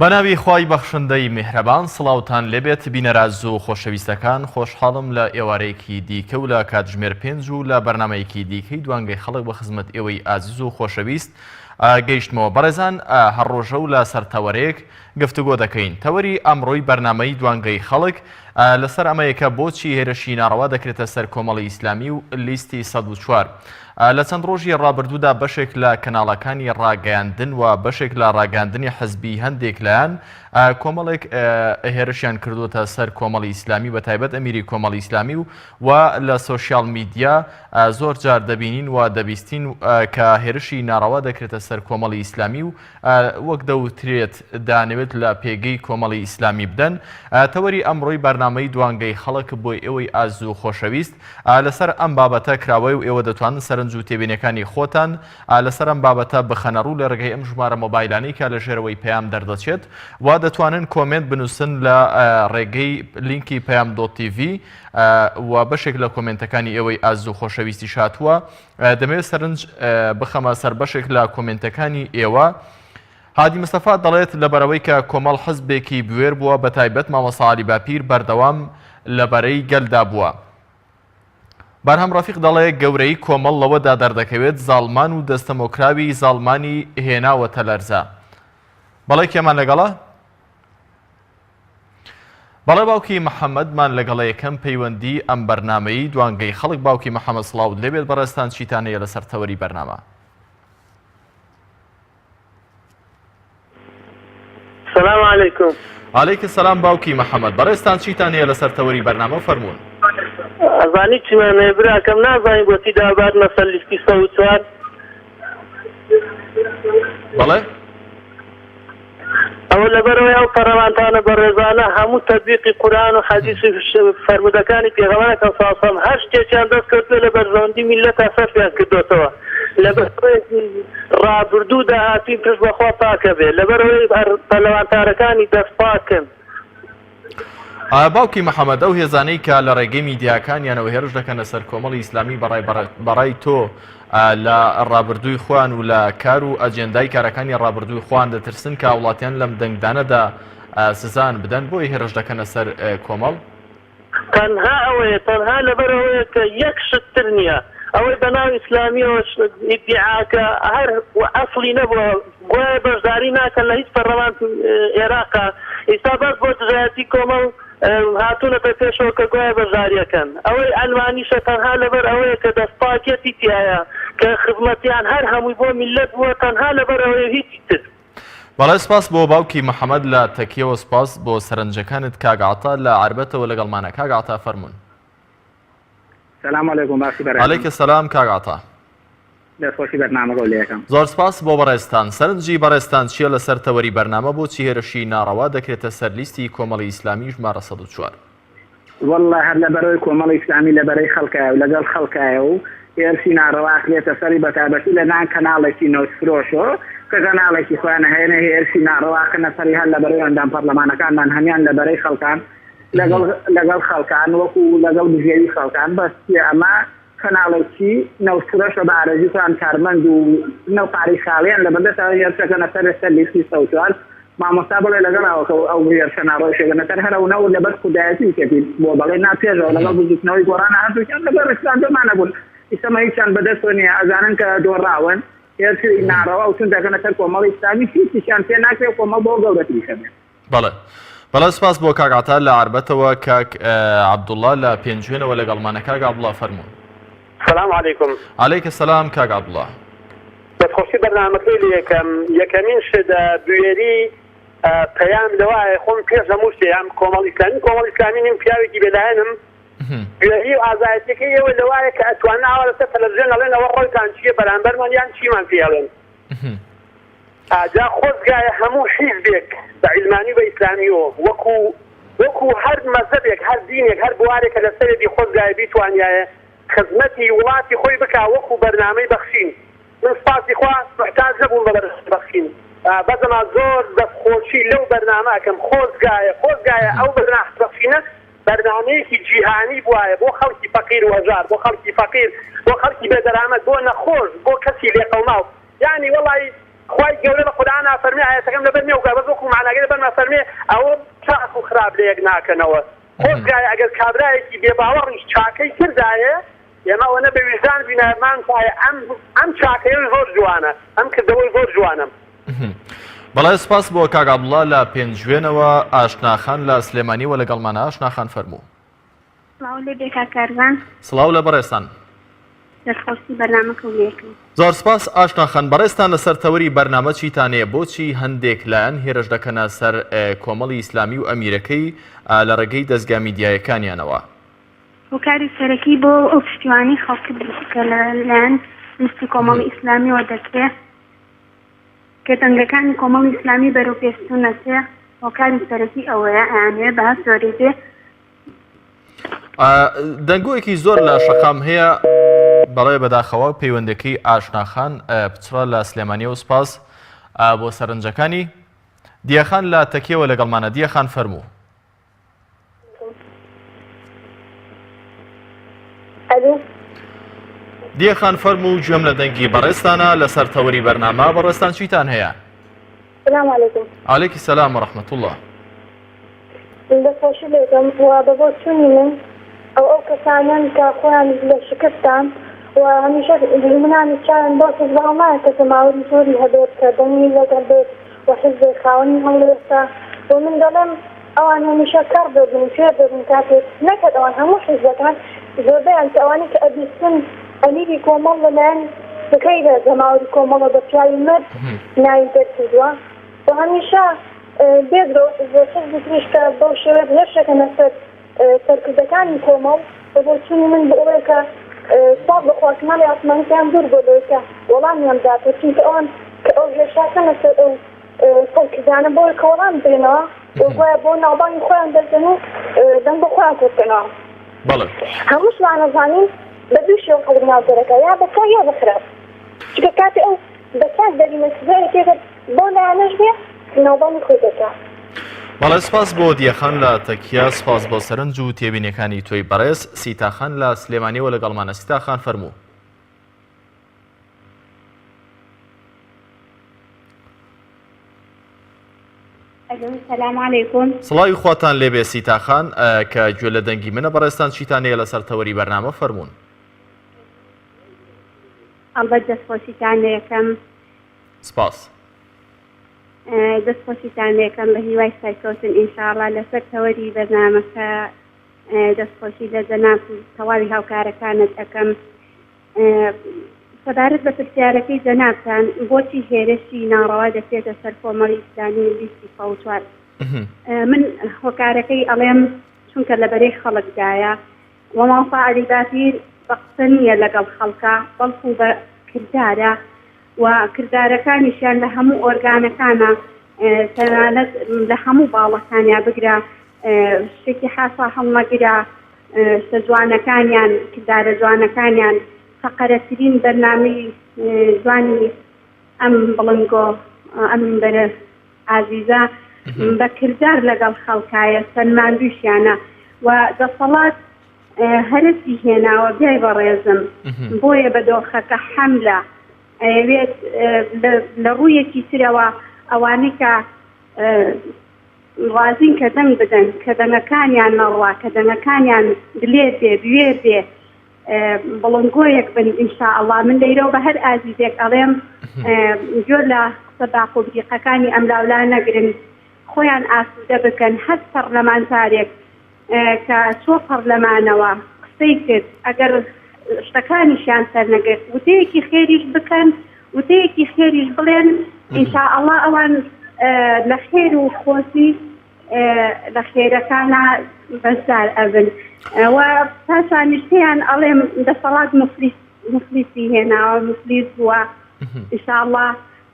بەناوی خوای بەخشندەی میهرەبان سڵاوتان لێبێت بینەرازو و خۆشەویستەکان خۆشحاڵم لە ئێوارەیەکی دیکە و لە کاتژمێر پێنج و لە بەرنامەیەکی دیکەی دوانگەی خەڵک بە خزمەت ئێوەی ئازیز و خۆشەویست گەیشتمەوە بەڕێزان هەر ڕۆژە و لە سەر تەوەرێک گفتوگۆ دەکەین تەوەری ئەمڕۆی بەرنامەی دوانگەی خەڵک لەسەر ئەمەیە کە بۆچی هێرشی ناڕەوا دەکرێتە سەر کۆمەڵی ئیسلامی و لیستی 104. لە چەند ڕۆژی ڕابردوودا بەشێک لە کەناڵەکانی ڕاگەیاندن و بەشێک لە ڕاگەیاندنی حزبی هەندێک لایەن کۆمەڵێک هێرشیان کردووەتە سەر کۆمەڵی ئیسلامی بە تایبەت ئەمیری کۆمەڵی ئیسلامی و و لە سۆشیال میدیا زۆر جار دەبینین و دەبیستین کە هێرشی ناڕەوا دەکرێتە سەر کۆمەڵی ئیسلامی و وەک دەوترێت دانەوێت لە پێگەی کۆمەڵی ئیسلامی بدەن. تەوەری ئەمڕۆی بەرنامەی دوانگەی خەڵک بۆ ئێوەی ئازیز و خۆشەویست لەسەر ئەم بابەتە کراوەیە و ئێوە دەتوانن سەرنج و تێبینیەکانی خۆتان لەسەر ئەم بابەتە بخەنەڕوو لە ڕێگەی ئەم ژمارە مۆبایلانەی کە لە ژێرەوەی پەیام دەردەچێت و دەتوانن کۆمێنت بنووسن لە ڕێگەی لینکی پەیام dot TV و بەشێک لە کۆمێنتەکانی ئێوەی ئازیز و خۆشەویستیش هاتووە. دەمەوێت سەرنج بخەمە سەر بەشێک لە کۆمێنتەکانی ئێوە. هادی مستەفا دەڵێت لەبەرئەوەی کە کۆمەڵ حزبێکی بوێر بووە بەتایبەت مامۆستا عەلی باپیر بەردەوام لە بەرەی گەلدا بووە. بەرهەم ڕەفیق دەڵێ گەورەیی کۆمەڵ لەوەدا دەردەکەوێت زاڵمان و دەستەمۆکراوی زاڵمانی هێناوەتە لەرزە. بەڵێ کێمان لەگەڵە؟ بەڵێ باوکی محەمەدمان لەگەڵە یەکەم پەیوەندی ئەم بەرنامەیی دوانگەی خەڵک باوکی محەمەد سڵاوت لێبێت بەڕێزتان چیتان هەیە لەسەر تەوەری بەرنامە؟ سلام علیکم. علیک سلام باوکی محەمەد بەڕێزتان چیتان هەیە لەسەر تەوەری بەرنامە فەرموون. ئەزانی چیمان هەیە براکەم نازانی بۆچی داباتنە سەر لیستی 104 بەڵێ ئەوە لەبەرئەوەی ئەو پەرلەمانتانە بەڕێزانە هەموو تەتبیقی قورئان و حەدیس و فەرموودەکانی پێغەمبەر ئەکرەم صلی اللە علیە وسلم هەر شتێکیان دەست کەوتبێ لە بەرژەوەندی میللەتا سەرفیان کردۆتەوە لەبەرئەوەی ڕابردوو داهاتووی پشت بەخوا پاکە بێ لەبەرئەوەی پەرلەمانتارەکانی دەست پاکن. ئایا باوکی محەمەد ئەو هێزانەی کە لە ڕێگەی میدیاکانیانەوە هێرش دەکەنە سەر کۆمەڵی ئیسلامی بەڕای بەڕای تۆ لە ڕابردووی خۆیان و لە کار و ئەجێندای کارەکانی ڕابردووی خۆیان دەترسن کە وڵاتیان لەم دەنگدانەدا سزان بدەن بۆیە هێرش دەکەنە سەر کۆمەڵ؟ تەنها ئەوەیە تەنها لەبەر ئەوەیە کە یەک شت تر نیە ئەوەی بەناو ئیسلامیەوە ئیدیعاکە هەر ئەسڵی نەبووە گوایە بەشداری ناکەن لە هیچ پەرلەمان ئێراقا ئیستا بەس بۆ دژایەتی کۆمەڵ هاتوونەتە پێشەوە کە گوایە بەشداریەکەن ئەوەی عەلمانیشە تەنها لەبەر ئەوەیە کە دەستپاکیەتی تیایە کە خزمەتیان هەر هەمووی بۆ میللەت بووە تەنها لەبەر ئەوەیە هیچی تر. بەڵێ سپاس بۆ باوکی محەمەد لە تەکیەوە سپاس بۆ سەرنجەکانت کاک عەتا لە عەربەتەوە لەگەڵمانە کاک عەتا فەرموون. سلام علیکم باسی بەڕێزم. علیک سلام کاک عەتا. دەستخۆشی بەرنامەکەو لێکەم. زۆر سپاس بۆ بەڕێزتان. سەرنجی بەڕێزتان چیە لەسەر تەوەری بەرنامە بۆچی هێرشی ناڕەوا دەکرێتە سەر لیستی کۆمەڵی ئیسلامی ژمارە 104؟ واللە هەر لەبەرئەوەی کۆمەڵی ئیسلامی لەبەرەی خەڵکایە و لەگەڵ خەڵکایە و هێرشی ناڕەوا ئەکرێتە سەری بەتایبەتی لە نان کەناڵێکی نەوت فرۆشۆ کە کەناڵێکی خۆیانە هەیە هێرشی ناڕەوا ئەکەنە سەری هەر لەبەرەی ئەندام پەڕلەمانەکانمان هەمیان لەبەرەی خەڵکان لەگەڵ لەگەڵ خەڵکان وەکو لەگەڵ بژێوی خەڵکان بەس چیە ئەمە کەناڵێکی نەوت فرۆشە بە ئارەزوی خۆیان کارمەند و نەو پارەی خاڵیان لەبەردەستە هێرشەکەنە سەر سەر لیستی 104 مامۆستا بڵێ لەگەڵ ئەوکە ئەو هێرشە ناڕۆیشەکەنە سەر هەر ئەو نەو لەبەر خودایەتی وتێتی بۆ بەڵێ نا پێشەوە لەگەڵ بزوتنەوەی گۆڕانە هەردووکیان لەگەڵ ڕیفراندۆما نەبوون ئیستا هیچیان بەدەستەوە نییە ئەزانن کە دۆڕاون هێرشی ناڕەوا و توند دەکەنە سەر کۆمەڵی ئیسلامی هیچیشیان پێ ناکرێ کۆمەڵ بۆ گەورەتریشە بێ. بەڵێ بەڵێ سپاس بۆ کاک عەتا لە عەربەتەوە کاک عەبدوڵڵا لە پێنجوێنەوە لەگەڵمانە کاک عەبدوڵڵا فەرموون. سلام علیکم. علیک سلام کاک عەبدوڵڵا. دەستخۆشی بەرنامەکەی لێ یەکەم یەکەمین شت بوێری پەیام لەوایە خۆم پێش هەموو شتێ ئەم کۆمەڵ ئیسلامی کۆمەڵ ئیسلامی نیم پیاوێکی بێلایەنم بوێری و ئازایەتیەکەی ئێوە لەوایە کە ئەتوانن ئاوا لەسەر تەلەڤزیۆن ئەڵێن ئەوە ڕەوتان چییە بەرامبەرمان یان چیمان پێ ئەڵێن جا خۆزگایە هەموو حیزبێک بە عیلمانی و بە ئیسلامیۆ وەکو وەکو هەر مەزەبێک هەر دینێک هەر بوارێک کە لەسەرێتی خۆزگایە بیتوانیایە خزمەتی وڵاتی خۆی بکا وەکو بەرنامەی بەخشین من سوپاسی خوا موحتاج نەبووم بە بەرنامەی بەخشین بەزەما زۆر دەست خۆشی لەو بەرنامە ئەکەم خۆزگایە خۆزگایە ئەو بەرنامە بەخشینە بەرنامەیەکی جیهانی بوایە بۆ خەڵکی فەقیر و هەژار بۆ خەڵکی فەقیر بۆ خەڵکی بێدەرامەت بۆ نەخۆش بۆ کەسی لێقەوماو یانی وەڵای. خوای گەورە لە قورئانا فەرمی ئایەتەکەم لەبەر نیە بەس وەکو مەعناکەی لەبەرمە فەرمی ئەوە چاک و خراپ لەیەک ناکەنەوە خۆزگایە ئەگەر کابرایەکی بێ باوەڕیش چاکەی کردایە ئێمە ئەوەنە بە ویژدان بینایە بمانوتایە ئەم ئەم چاکەیەی زۆر جوانە ئەم کردەوەی زۆر جوانە. بەڵێ سپاس بۆ کاک عەبدوڵا لە پێنجوێنەوە، ئاشنا خان لە سلێمانیەوە لەگەڵمانە، ئاشنا خان فەرموو. سڵاو لێ بێ کاک کارزان. سڵاو لە بەڕێزتان. دەستخۆشی بەرنامەکەو لێکەم. زۆر سپاس ئاشنا خان بەڕێزتان لەسەر تەوەری بەرنامە چیتان هەیە بۆچی هەندێک لایەن هێرش دەکەنە سەر کۆمەڵی ئیسلامی و ئەمیرەکەی لە ڕێگەی دەزگا میدیایەکانیانەوە؟ هۆکاری سەرەکی بۆ ئەو پشتیوانی خەڵکە کە لە لایەن لیستی کۆمەڵی ئیسلامیەوە دەکرێ کە دەنگەکانی کۆمەڵی ئیسلامی بەرەو پێشچوون ئەچێ هۆکاری سەرەکی ئەوەیە ئەیانەوێ بە هەر جۆرێک بێ دەنگۆیەکی زۆر لە شەقام هەیە بەڵێ بەداخەوە پەیوەندەکەی ئاشناخان پچڕە لە سلێمانیەوە سپاس بۆ سەرنجەکانی دیەخان لە تەکیەوە لەگەڵمانە دیەخان فەرموو. دیەخان فەرموو گوێم لە دەنگی بەڕێزتانە لەسەر تەوەری بەرنامە بەڕێزتان چیتان هەیە؟ سلام علیکم. علیکی سلام و رحمت اللە. دەستخۆشی لێکەم و بە بۆچوونی من ئەو ئەو کەسانەن کە خۆیان لە شکستدان و هەمیشە دوژمنانی چاویان بەو حیزبە هەڵنایە کە جەماوەری زۆری هەبێت کە دەنگی لەگەڵ بێت و حیزبێک خاوەنی هەڵوێستە و من دەڵێم ئەوان هەمیشە کەڕ دەبن و کوێر دەبن کاتێک نەک هەر ئەوان هەموو حیزبەکان زۆربەیان کە ئەوانەی کە ئەبیستن ئەمیری کۆمەڵ لەلایەن غەیرە جەماوەری کۆمەڵەوە بە پیاوی مەرد ناوی دەرکردووە و هەمیشە بێجگە ئەو حیزب و حیزبی تریش کە بەو شێوەیە هێرش دەکەنە سەر سەرکردەکانی کۆمەڵ بە بۆچوونی من بۆ ئەوەیە کە سوپاس بۆ خوا کە ماڵی ئاسمانی پێیان دوور بووە لەوەی کە وەڵامیان بداتەوە چونکە ئەوان کە ئەو هێرشە ئەکەنە سەر ئەو سەرکردانە بۆ ئەوەی کە وەڵام بدرێنەوە و گوایە بۆ ناوبانگی خۆیان دەردەن و دەنگ بۆ خۆیان کۆ بکەنەوە. بەڵێ. هەمووشمان ئەزانین بە دوو شێوە خەڵک ناو دەرەکا یا بە چاک یا بە خراپ چونکە کاتێ ئەو بە چاک دەرینە سزایەک ئەگەر بەو لایەنەش بێ ناوبانگی خۆی دەرکا. بەڵێ سپاس بۆ دیەخان لە تەکیە سپاس بۆ سەرنج و تێبینیەکانی تۆی بەڕێز سیتاخان لە سلێمانیەوە لەگەڵمانە سیتاخان فەرموو. سلام علیکم. سڵاوی خواتان لێبێ سیتا خان کە گوێ لە دەنگی منە بەڕێزتان چیتان هەیە لەسەر تەوەری بەرنامە فەرموون. ئەڵبەت دەستخۆشیتان لێکەم. سپاس. دەستخۆشیتان لێکەم بە هیوای سەرکەوتن ئینشاڵا لەسەر تەوەری بەرنامەکە دەستخۆشی لە جەناب و تەواوی هاوکارەکانت ئەکەم. سەبارەت بە پرسیارەکەی جەنابتان بۆچی هێرشی ناڕەوا دەکرێتە سەر کۆمەڵی ئیسلامی و لیستی 104 من هۆکارەکەی ئەڵێم چونکە لە بەرەی خەڵکدایە و مامۆستا عەلی باپیر بە قسە نییە لەگەڵ خەڵکە بەڵکو بە کردارە و کردارەکانیشیان لە هەموو ئۆرگانەکانە تەنانەت لە هەموو باڵەکانیا بگرە شتێکی حاشا هەڵنەگرە شتە جوانەکانیان، کردارە جوانەکانیان، فەقەرەترین بەرنامەی جوانی ئەم بڵندگۆ، ئەم مینبەرە ئازیزە بە کردار لەگەڵ خەڵکایە، سەلماندوویشیانە و دەسەڵات هەرەسی هێناوە برای بەڕێزم، بۆیە بە دۆخەکە حەملە ئەیەوێت لە ڕوویەکی ترەوە ئەوانەی کە ڕازین کە دەنگ بدەن، کە دەنگەکانیان نەڕوا، کە دەنگەکانیان دلێر بێ، بوێر بێ، بڵندگۆیەک بن ان شاء اللە. من لەیرەوە بە هەر ئازیزێک ئەڵێم گوێ لە قسە باق و بریقەکانی ئەملاولا نەگرن، خۆیان ئاسوودە بکەن، هەر پەڕلەمانتارێک کە چووە پەڕلەمانەوە قسەی کرد، ئەگەر شتەکانیشیان سەرنەگرت، وتەیەکی خێریش بکەن، وتەیەکی خێریش بڵێن، ان شاء اللە ئەوان لە خێر و خۆشی لە خێرەکانا بەشدار ئەبن و پاشانیش پێیان ئەڵێم دەسەڵات موفلیس موفلیسی هێناوە، موفلیس بووە، ان شاء اللە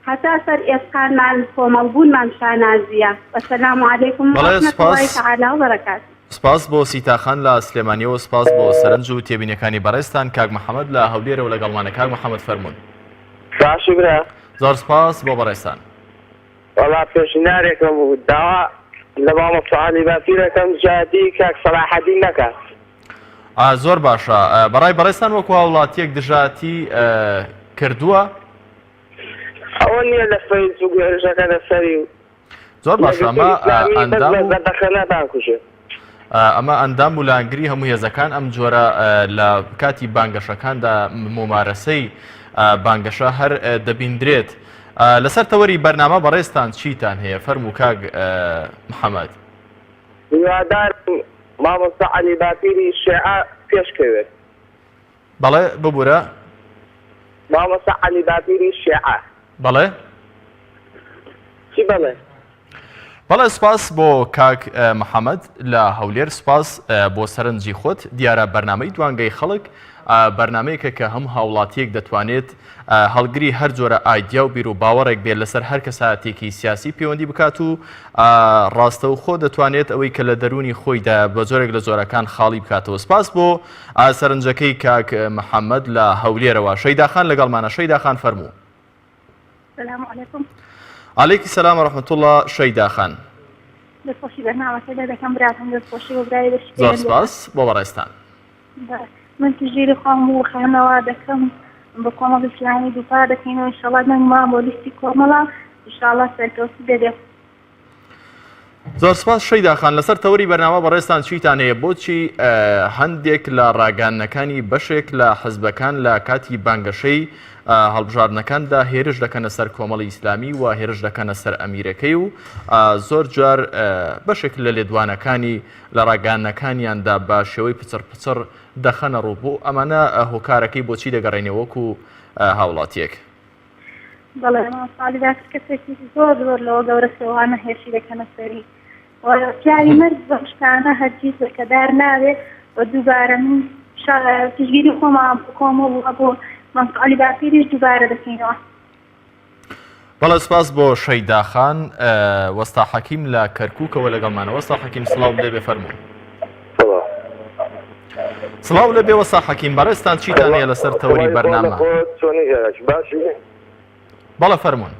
هەتا سەر ئێسقانمان کۆمەڵ بوونمان شانازیە وسلام علیکم بەڵێ ورحمة سوپاس اللە تعالی وبرکاته. سپاس بۆ سیتا خان لە سلێمانیەوە سپاس بۆ سەرنج و تێبینیەکانی بەڕێزتان کاک محمد لە هەولێرەوە لەگەڵمانە کاک محمد فەرموون. باشی برا. زۆر سپاس بۆ بەڕێزتان. وەڵا پێشنیارێکم بوو داوا لە مامۆستا عەلی باپیر ئەکەم جیاتی کاک سەلاحەدین نەکات. زۆر باشە بەڕای بەڕێزتان وەکو هاوڵاتیەک دژایەتی کردووە؟ ئەوە. ئەوە نییە لە فەیسبوک هێرشەکەنە سەری و زۆر باشە ئەمە یەکگرتووی ئیسلامی بەس ئەندام بە و زەردەخەنە بانکوژێ. ئەمە ئەندام و لایەنگری هەموو هێزەکان ئەم جۆرە لە کاتی بانگەشەکاندا مومارەسەی بانگەشە هەر دەبیندرێت. لەسەر تەوەری بەرنامە بەڕێزتان چیتان هەیە فەرموو کاک محەمەد. هیوادارم مامۆستا عەلی باپیری شێعە پێش کەوێت. بەڵێ ببورە. مامۆستا عەلی باپیری شێعە. بەڵێ. چی بەڵێ؟ بەڵێ سوپاس بۆ کاک محەمەد لە هەولێر سوپاس بۆ سەرنجی خۆت دیارە بەرنامەی دوانگەی خەڵک بەرنامەیەکە کە هەموو هاوڵاتیەک دەتوانێت هەڵگری هەر جۆرە ئایدیا و بیر و باوەڕێک بێت لەسەر هەر کەسایەتێکی سیاسی پەیوەندی بکات و ڕاستەوخۆ دەتوانێت ئەوەی کە لە دەروونی خۆیدا بە جۆرێک لە جۆرەکان خاڵی بکاتەوە سپاس بۆ سەرنجەکەی کاک محەممەد لە هەولێرەوە شەیداخان لەگەڵمانە شەیداخان فەرموو. سلام علیکم. علیکی سلام و رحمت اللە شەیدا خان. دەستخۆشی بەرنامەکە لێ دەکەم براکەم دەستخۆشی بۆ برای بەشی زۆر سپاس بۆ بەڕێزتان. من پشتگیری خۆم و خانەوە دەکەم بە کۆمەڵ ئیسلامی دووپا دەکەینەوە ئینشاڵڵا دەنگمان بۆ لیستی کۆمەڵە ئینشاڵڵا سەرکەوتوو دەبێت. زۆر سپاس شەیدا خان لەسەر تەوەری بەرنامە بەڕێزتان چیتان هەیە بۆچی هەندێک لە ڕاگەیاندنەکانی بەشێک لە حزبەکان لە کاتی بانگەشەی هەڵبژاردنەکاندا هێرش دەکەنە سەر کۆمەڵی ئیسلامی و هێرش دەکەنە سەر ئەمیرەکەی و زۆر جار بەشێک لە لێدوانەکانی لە ڕاگەیاندنەکانیاندا بە شێوەی پچڕ پچڕ دەخەنە ڕوو بۆ ئەمانە هۆکارەکەی بۆچی دەگەڕێنەوە وەکو هاوڵاتیەک؟ بەڵێ مامۆستا عەلی باپیر کەسێکی زۆر زۆر لەوە گەورە سێوانە هێرشی دەکەنە سەری و پیاوی مەرد بەم شتانە هەرگیز لەکەدار نابێ و دووبارە من پشتگیری خۆمان بۆ کۆمەڵ و بۆ مامۆستا عەلی باپیریش دووبارە دەکەینەوە. بەڵێ سپاس بۆ شەیدا خان. وەستا حەکیم لە کەرکووکەوە لەگەڵمانە. وەستا حەکیم سڵاو لێ بێ فەرموو. سڵاو لە بێ وەستا حەکیم بەڕێزتان چیتان هەیە لەسەر تەوەری بەرنامە؟ بەڵێ فەرموون.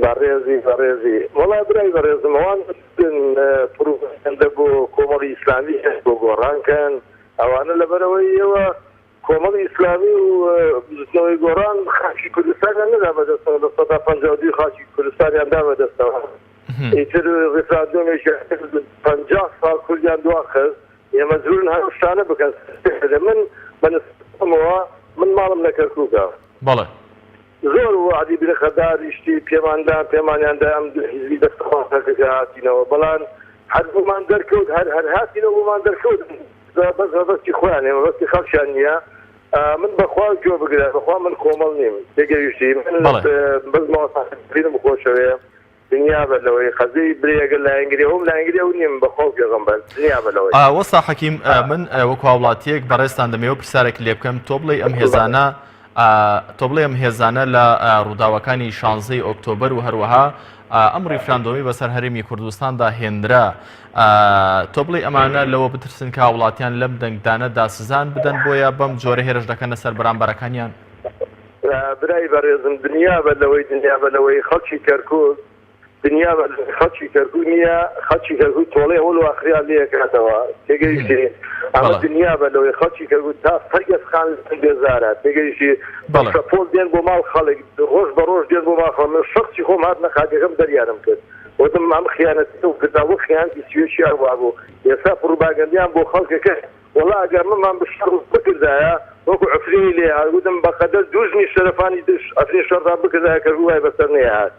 بەڕێزی بەڕێزی وەڵا برای بەڕێزم ئەوان پروپاگەندە بۆ کۆمەڵی ئیسلامی بۆ گۆڕان کەن ئەوانە لەبەرئەوەی ئێوە کۆمەڵی ئیسلامی و بزوتنەوەی گۆڕان خاکی کوردستانیان نەدا بەدەستەوە 52% خاکی کوردستانیان دا بەدەستەوە ئیتر ڕیفراندۆمێکی 50 ساڵ کوردیان دواخست ئێمە زورن هەر شتانە بکەن من بەنسبەتەوە من ماڵم لە کەرکووکە بەڵێ زۆر وەعدی برخەداری شتی پێماندا پێمانیان دا ئەم دوو حیزبی دەستەڵاتە کە هاتینەوە بەڵام هەر بۆمان دەرکەوت هەر هەر هاتینەوە بۆمان دەرکەوت بەس مەبەستی خۆیان هەیە مەبەستی خەڵکیان نییە من بەخوا گوێ بگرە بەخوا من کۆمەڵ نیم تێگەیشتی من بەس مامۆستا خۆشەوێ دنیا بە لەوەی قەزیەی برێ ئەگەر لایەنگری ئەوم لایەنگری ئەو نیم بەخوا و پێغەمبەر دنیا بە لەوەی. وەستا حەکیم من وەکو هاوڵاتیەک بەڕێزتان دەمەوێت پرسیارێک لێ بکەم تۆ بڵێی ئەم هێزانە تۆ بڵێ ئەم هێزانە لە ڕووداوەکانی شانزەی ئۆکتۆبەر و هەروەها ئەم ڕیفراندۆمی بەسەر هەرێمی کوردستاندا هێنرا تۆ بڵێ ئەمانە لەوە بترسن کە هاوڵاتیان لەم دەنگدانەدا سزان بدەن بۆیە بەم جۆرە هێرش دەکەنە سەر بەرامبەرەکانیان؟ برای بەڕێزم دنیا بە لەوەی دنیا بە لەوەی خەڵکی کەرکوک دنیا بە خەڵکی کەرکوک نییە خەڵکی کەرکوک تۆڵەی ئەوەل و ئاخریان لێ ئەکاتەوە تێگەیشتی ئەمە دنیا بە لەوەی خەڵکی کەرکوک تا سەگەز خان بێزارە تێگەیشتی بە شەپۆل دێن بۆ ماڵ خەڵک ڕۆژ بە ڕۆژ دێن بۆ ماڵ خەڵک من شەخسی خۆم هاتنە خاکەکەم دەریانم کرد وتم ئەم خیانەتی و کردا وەک خیانەتی سوێشی ئەوا بوو ئێستا پڕوپاگەندیان بۆ خەڵکەکە وەڵا ئەگەر مەمان بشەڕ بکردایە وەکو عفرینی لێ هات وتم بەقەدەر دوژمی شەرەفانی دش عفرین شەڕتان بکردایە کەرکوک وای بەسەر نەیەهات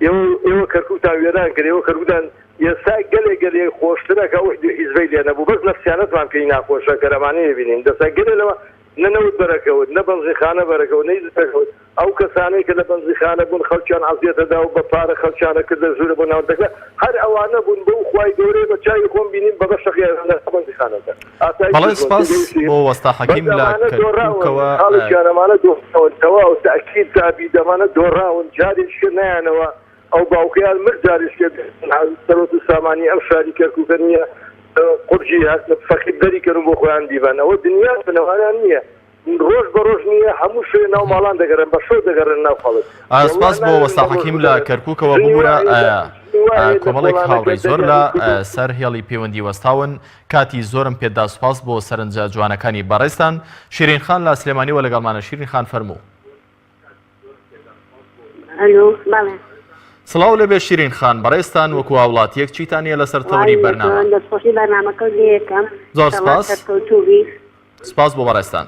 ئێوە ئێوە کەرکوکتان وێران کرد ئێوە کەرکوکتان ئێستا گەلێ گەلێ خۆشترە کە ئەو دوو حیزبەی لێ نەبوو بەس نەفسیانەتمان پێی ناخۆشە کەرەمانەیە بینین دەسا گەلێ لەوە نە نەوت بەرەکەوت نە بەنزینخانە بەرەکەوت نە هیچ بەرەکەوت ئەو کەسانەی کە لە بەنزیخانە بوون خەڵکیان عەزیەت ئەدا و بە پارە خەڵکیان ئەکردە ژوورە بۆ ناوەندەکە هەر ئەوانە بوون بەو خوای گەورەیە بە چاوی خۆم بینیم بە بەشەقیان لە بەنزیخانەکە ئاسایش بەڵێ بوون سپاس تێگەیشتی بۆ وەستا بەس حەکیم لە ئەمانە دۆڕاون کەرکوکەوە خاڵێکیان ئەمانە دۆڕاون تەواو تەئکید تابید ئەمانە دۆڕاون جارێکیشە نایەنەوە ئەو باوکەیان مرد جارێکیشە سەرۆت و سامانی ئەم شاری کەرکوکە نییە قورگی هەر فەقیر دەریکەن و بۆ خۆیان بیبەن ئەوە دنیا بنەوانیان نییە ڕۆژ بە ڕۆژ نییە هەموو شوێ ناو ماڵان دەگەڕێن بە شەو دەگەڕێن ناو خەڵک واللە سپاس بۆ ناوێرن وەستا بە ڕۆژ حەکیم لە بگەڕێن کەرکوکەوە ژنی ببورە وایە لە ژنی وایە لە کۆمەڵێک کۆڵانەکە هاوڕێی زۆر لە دەریان کردوون. سەر هێڵی پەیوەندی وەستاون کاتی زۆرم پێدا سوپاس بۆ سەرنجە جوانەکانی بەڕێزتان شیرین خان لە سلێمانیەوە لەگەڵمانە شیرین خان فەرموو. ئەلۆ بەڵێ. سڵاو لێبێ شیرین خان بەڕێزتان وەکو هاوڵاتیەک چیتان نیە لەسەر تەوەری بەرنامە؟ دەستخۆشی بەرنامەکەو لێکەم زۆر سپاس سەرکەوتوو بی. سپاس بۆ بەڕێزتان.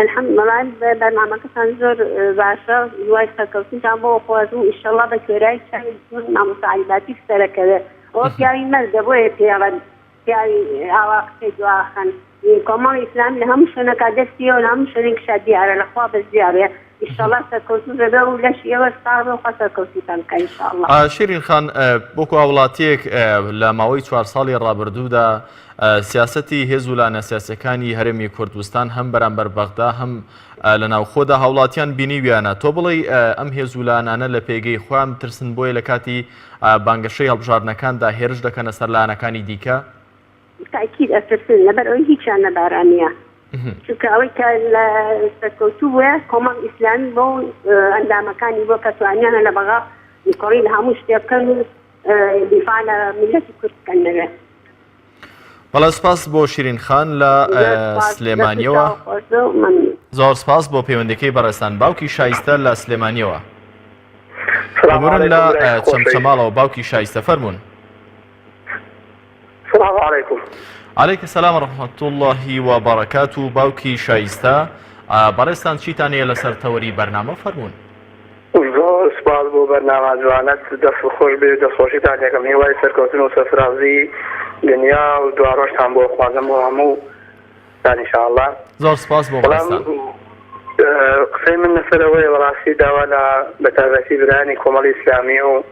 الحمدلله بەرنامەکەتان زۆر باشە هیوای سەرکەوتنتان بۆ خوازم ئیشەڵا بە کوێرای چاوی مامۆستا عەلی باپیر سەرەکەوێ ئەوە پیاوی مەردە بۆیە پێڵەن پیاوی ئاوا قسەی دواخەن کۆمەڵی ئیسلامی لە هەموو شوێنەکا دەستی و لە هەموو شوێنێکیشا دیارە لە خوا بەزیا بێ ئیشەڵا سەرکەوتوو دەبێ و لەشی ئێوەش ساغ بێ و خوا سەرکەوتووتان بکا ئینشاءاللە. شیرین خان وەکو هاوڵاتیەک لە ماوەی چوار ساڵی ڕابردوودا سیاسەتی هێز و لایەنە سیاسیەکانی هەرێمی کوردستان هەم بەرامبەر بەغدا هەم لە ناوخۆدا هاوڵاتیان بینیویانە تۆ بڵێی ئەم هێز و لایەنانە لە پێگەی خۆیان بترسن بۆیە لە کاتی بانگەشەی هەڵبژاردنەکاندا هێرش دەکەنە سەر لایەنەکانی دیکە؟ تاکید ئەترسن لەبەر ئەوەی هیچیان لەبارا نییە چونکە ئەوەی کە لە سەرکەوتوو بووە کۆمەڵ ئیسلامی بۆ ئەندامەکانی بۆ کە توانیانە لە بەغا نکۆڵی لە هەموو شتێ بکەن و دیفاع لە میللەتی کورد بکەن لەوێ. بەڵێ سپاس بۆ شیرین خان لە سلێمانیەوە زۆر سپاس بۆ پەیوەندەکەی بەڕێزتان باوکی شایستە لە سلێمانیەوە ببورن لە چەمچەماڵەوە باوکی شایستە فەرمونون سلام علیکم. علیک السلام ورحمة الله وبرکاته باوکی شایستە بەڕێزتان چیتان هەیە لەسەر تەوەری بەرنامە فەرموون. زۆر سوپاس بۆ بەرنامە جوانەت دەست خۆش بێ دەستخۆشیتان لێکەم هیوای سەرکەوتن و سەرفرازی دنیا و دواڕۆژتان بۆ خوازم بۆ هەموو تان ان شاء الله. زۆر سپاس بۆ بەڕێزتان. قسەی من لەسەر ئەوەیە بەڕاستی داوا لە بەتایبەتی برایانی کۆمەڵی ئیسلامی و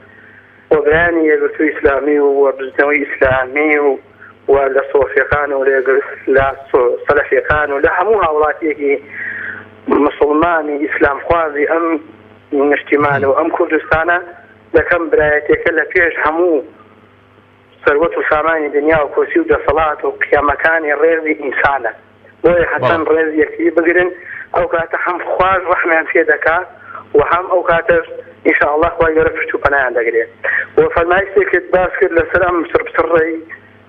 و برایانی یەکگرتووی ئیسلامی و و بزوتنەوەی ئیسلامی و و لە سۆفیەکان و لە سەلەفیەکان و لە هەموو هاوڵاتیەکی مسوڵمانی ئیسلامخوازی ئەم نیشتیمان و ئەم کوردستانە دەکەم برایەتیەکە لە پێش هەموو سەروەت و سامانی دنیا و کورسی و دەسەڵات و قیەمەکانی ڕێزی ئینسانە بۆیە هەچەند ڕێزی یەکتری بگرن ئەو کاتە هەم خواش ڕەحمیان پێ دەکا و هەم ئەو کاتەش ان شاء اللە خوای گەورە پشت و پەنایان دەگرێ و فەرمایشتێکت باس کرد لەسەر ئەم چڕپچڕەی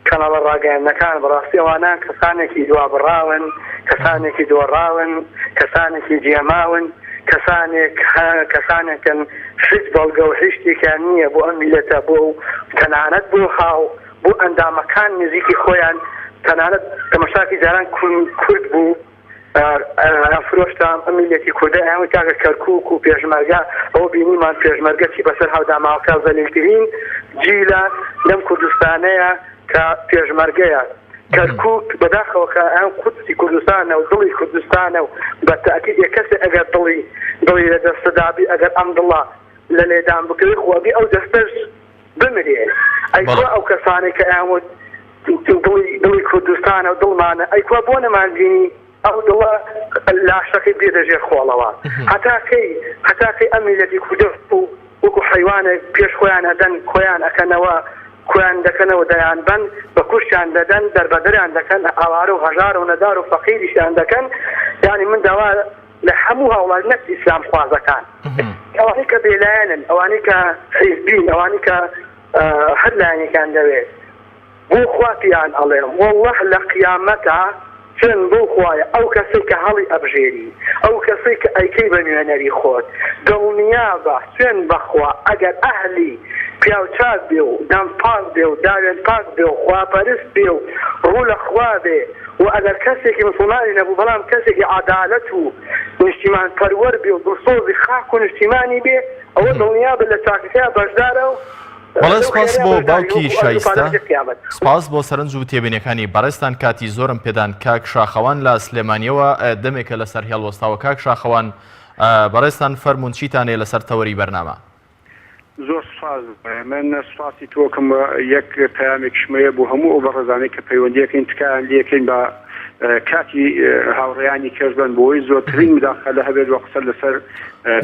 کەناڵە ڕاگەیاندنەکان بەڕاستی ئەوانە کەسانێکی دوابڕاون کەسانێکی دۆڕاون کەسانێکی جێماون کەسانێک کەسانێکن هیچ بەڵگە و هیچ شتێکیان نییە بۆ ئەم میلەتە بۆ تەنانەت بۆ هاو بۆ ئەندامەکان نزیکی خۆیان تەنانەت تەمەشاکی جاران کورد بوو فرۆشتە ئەم میلەتی کوردە ئەیان کاکە کەرکوک و پێشمەرگە ئەوە بینیمان پێشمەرگە چی بەسەر هاودا ماوکە زەلیلترین جیلە لەم کوردستانەیە کە پێشمەرگەیە کەرکوک بەداخەوە کە ئەم قودسی کوردستانە و دڵی کوردستانە و بە تەئکید یە کەسێ ئەگەر دڵی دڵی لە دەستەدا بی ئەگەر ئەم دڵە لە لێدان بکەوێ خۆ ئەبی ئەو دەستەش بمرێ ئەی کوا ئەو کەسانەی کە ئەیان وت دڵی دڵی کوردستانە و دڵمانە ئەی کوا بۆ نەمان بینی ئەو دڵە لاشەکەی بێتە ژێر خۆڵەوە هەتا کەی هەتا کەی ئەم میلەتی کوردە وەکو حەیوانێک پێش خۆیان ئەدەن کۆیان ئەکەنەوە کۆیان دەکەنەوە دەیانبەن بە کوشتیان دەدەن دەربەدەریان دەکەن ئاوارە و هەژار و نەدار و فەقیریشیان دەکەن یانی من داوا لە هەموو هاوڵاتی نەک ئیسلام خوازەکان ئەوانەی کە بێلایەنن ئەوانەی کە حیزبین ئەوانەی کە هەر لایەنێکیان دەوێت بۆ خوا پێیان ئەڵێم واللە لە قیامەتا چۆن بۆ خوایە ئەو کەسەی کە هەڵی ئەبژێری ئەو کەسەی کە ئەیکەی بە نوێنەری خۆت دڵنیابە سوێن بەخوا ئەگەر ئەهلی پیاو چاک بێ و دەم پاک بێ و داوێن پاک بێ و خواپەرست بێ و ڕوو لە خوا بێ و ئەگەر کەسێکی موسڵمانی نەبوو بەڵام کەسێکی عەدالەت و نیشتیمان پەروەر بێ و دڵسۆزی خاک و نیشتیمانی بێ ئەوە دڵنیابە لە چاکەکەیا بەشدارە و بەڵێ سپاس بۆ باوکی شایستە سپاس بۆ سەرنج و تێبینیەکانی بەڕێزتان کاتی زۆرم پێدان کاک شاخەوان لە سلێمانیەوە دەمێکە لەسەر هێڵ وەستاوە کاک شاخەوان بەڕێزتان فەرموون چیتان هەیە لەسەر تەوەری بەرنامە؟ زۆر سوپاس من سوپاسی تۆکەم و یەک پەیامێکیشم هەیە بۆ هەموو ئەو بەڕێزانەی کە پەیوەندیەکەین تکایان لێکەین بە کاتی هاوڕێیانی کەش بن بۆی زۆرترین مداخلە هەبێت و قسە لەسەر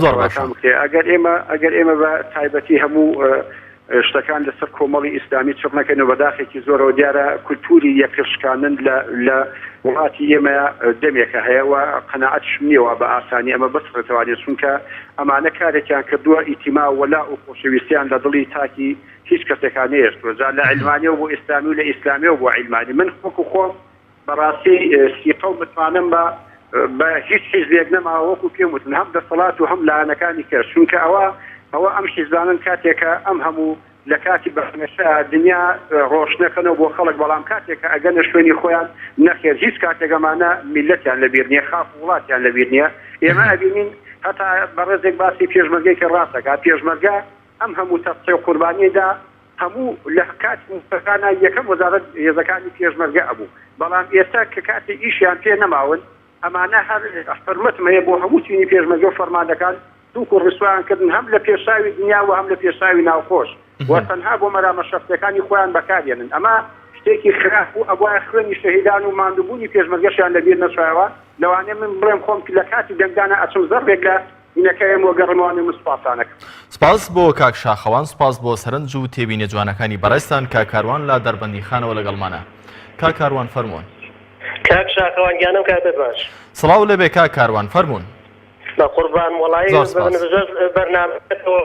تەوەرەکان بکرێت ئەگەر ئێمە ئەگەر ئێمە بە تایبەتی هەموو شتەکان لەسەر کۆمەڵی ئیسلامی چڕ نەکەین و بەداخێکی زۆرەوە دیارە کولتوری یەکترشکاندن لە لە وڵاتی ئێمە دەمێکە هەیە و قەناعەتیشم نییە وا بە ئاسانی ئەمە بسڕێتەوانێ چونکە ئەمانە کارێکیان کردووە ئیتیما وەلا و خۆشەویستیان لە دڵی تاکی هیچ کەسێکا نەیەشتووە جا لە عیلمانیەوە بۆ ئیسلامی و لە ئیسلامیەوە بۆ عیلمانی من وەکو خۆم بەڕاستی سیقە و متمانەم بە. بە هیچ حیزبێک نەماوە وەکو پێم وتن هەم دەسەڵات و هەم لایەنەکانی کەش چونکە ئەوە ئەوە ئەم حیزبانەن کاتێکە ئەم هەموو لە کاتی بانگەشە دنیا ڕۆشنەکەنەوە بۆ خەڵک بەڵام کاتێک کە ئەگەنە شوێنی خۆیان نەخێر هیچ کاتێک ئەمانە میللەتیان لەبیر نیە خاک و وڵاتیان لەبیر نیە ئێمە ئەبینین هەتا بەڕێزێک باسی پێشمەرگەی کرد ڕاست دەکات پێشمەرگە ئەم هەموو تەسحی و قوربانیەی دا هەموو لە کاتی مووچەکانا یەکەم وەزارەت هێزەکانی پێشمەرگە ئەبوو بەڵام ئێستا کە کاتی ئیشیان پێ نەماون ئەمانە هەر حورمەتم هەیە بۆ هەموو چینی پێشمەرگە و فەرماندەکان سوک و ڕیسوایان کردن هەم لە پێشاوی دنیا و هەم لە پێشاوی ناوخۆش و تەنها بۆ مەرامە شەخسیەکانی خۆیان بەکاریەنن ئەمە شتێکی خراپ بوو ئەبوایە خوێنی شەهیدان و ماندوبونی پێشمەرگەشیان لەبیر نەچوایەوە لەوانەیە من بڵێم خۆم لە کاتی دەنگدانا ئەچم زەڕێک لە هینەکەیەم وەگەڕمەوانێ من سوپاستانەکەم. سپاس بۆ کاک شاخەوان سپاس بۆ سەرنج و تێبینیە جوانەکانی بەڕێزتان کاک کاروان لە دەربەندیخانەوە لەگەڵمانە کاک کاروان فەرموون. کاک شاخەوان گیانم کاتت باش. سڵاو لێبێ کاک کاروان فەرموون. بەقوربان وەڵایی زۆر سپاس. زۆر بەرنامەکەتەوە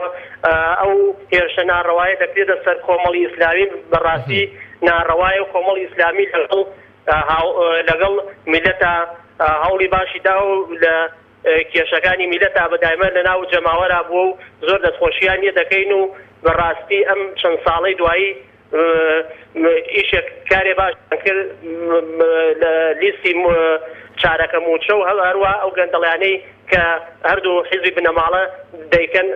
ئەو هێرشە ناڕەوایە دەکرێتە سەر کۆمەڵی ئیسلامی بەڕاستی ناڕەوایە و کۆمەڵی ئیسلامی لەگەڵ لەگەڵ میلەتا هەوڵی باشی دا و لە کێشەکانی میلەتا بە دایمە لە ناو جەماوەرا بووە و زۆر دەستخۆشیان لێ دەکەین و بەڕاستی ئەم چەند ساڵەی دوایی ئیشێک کارێ باشیان کرد لە لیستی چارەکە مووچە و هەروە ئەو گەندەڵیانەی کە هەردوو حیزبی بنەماڵە دەیکەن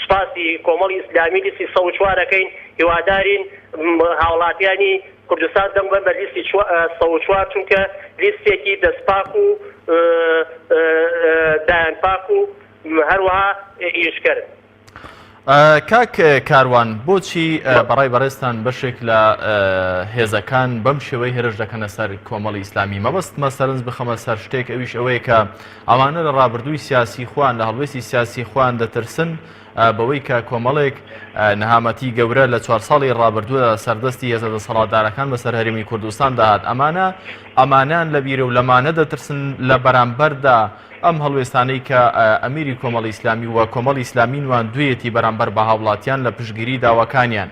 سوپاسی کۆمەڵی ئیسلامی لیستی 104 ئەکەین هیوادارین هاوڵاتیانی کوردستان دەنگ بەن بە لیستی 104 چونکە لیستێکی دەستپاک و دایان پاک و هەروەها ئیشکەرن. کاک کاروان بۆچی بەڕای بەڕێزتان بەشێک لە هێزەکان بەم شێوەی هێرش دەکەنە سەر کۆمەڵی ئیسلامی مەبەستمە سەرنج بخەمە سەر شتێک ئەویش ئەوەیە کە ئەوانە لە ڕابردووی سیاسی خوان لە هەڵوێستی سیاسی خوان دەترسن بەوەی کە کۆمەڵێک نەهامەتی گەورە لە چوار ساڵی ڕابردووە سەردەستی هێزە دەسەڵاتدارەکان بەسەر هەرێمی کوردستان داهات ئەمانە ئەمانان لە بیرە و لەمانە دەترسن لە بەرامبەردا ئەم هەڵوێستانەی کە ئەمیری کۆمەڵی ئیسلامی و کۆمەڵی ئیسلامی نواندوویەتی بەرامبەر بە هاوڵاتیان لە پشتگیری داواکانیان،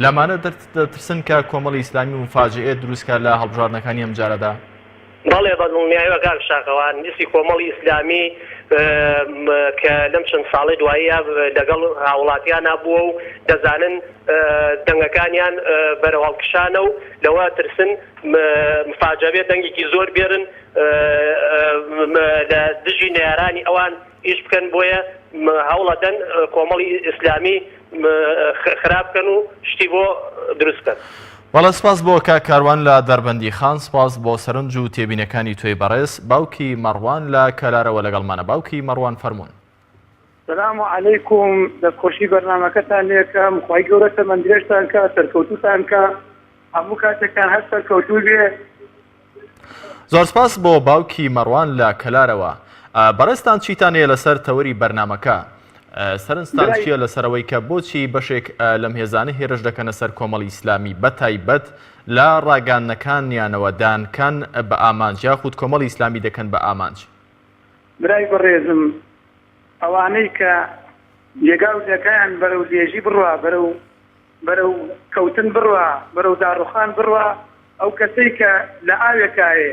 لەمانە دەترسن کە کۆمەڵی ئیسلامی موفاجئە دروست کا لە هەڵبژاردنەکانی ئەمجارەدا؟ بەڵێ بە دڵنیایەوە کاک شاخەوان، لیستی کۆمەڵی ئیسلامی کە لەم چەند ساڵەی دواییە لەگەڵ هاوڵاتیانا بووە و دەزانن دەنگەکانیان بەرەو هەڵکشانە و لەوە ترسن مفاجەبێ دەنگێکی زۆر بێرن لە دژی نەیارانی ئەوان ئیش بکەن بۆیە هەوڵەدەن کۆمەڵی ئیسلامی خراپ بکەن و شتی بۆ دروست بکەن. بەڵێ سپاس بۆ کاک کاروان لە دەربەندیخان سپاس بۆ سەرنج و تێبینەکانی تۆی بەڕێز باوکی مەڕوان لە کەلارەوە لەگەڵمانە باوکی مەڕوان فەرموون. سلام علیکم دەستخۆشی بەرنامەکەتان لێکەم خوای گەورە تەمەن درێژتان کا سەرکەوتوتان کا هەموو کاتێکتان هەر سەرکەوتوو بێ. زۆر سپاس بۆ باوکی مەڕوان لە کەلارەوە. بەڕێزتان چیتان هەیە لەسەر تەوەری بەرنامەکە؟ سەرنجتان چییە لەسەر ئەوەی کە بۆچی بەشێک لەم هێزانە هێرش دەکەنە سەر کۆمەڵی ئیسلامی بەتایبەت لە ڕاگەیاندنەکانیانەوە دانکەن بە ئامانج یاخود کۆمەڵی ئیسلامی دەکەن بە ئامانج؟ برای بەڕێزم ئەوانەی کە جێگا و لێکایان بەرەو لێژی بڕوا بەرەو بەرەو کەوتن بڕوا، بەرەو داڕوخان بڕوا، ئەو کەسەی کە لە ئاوێکایێ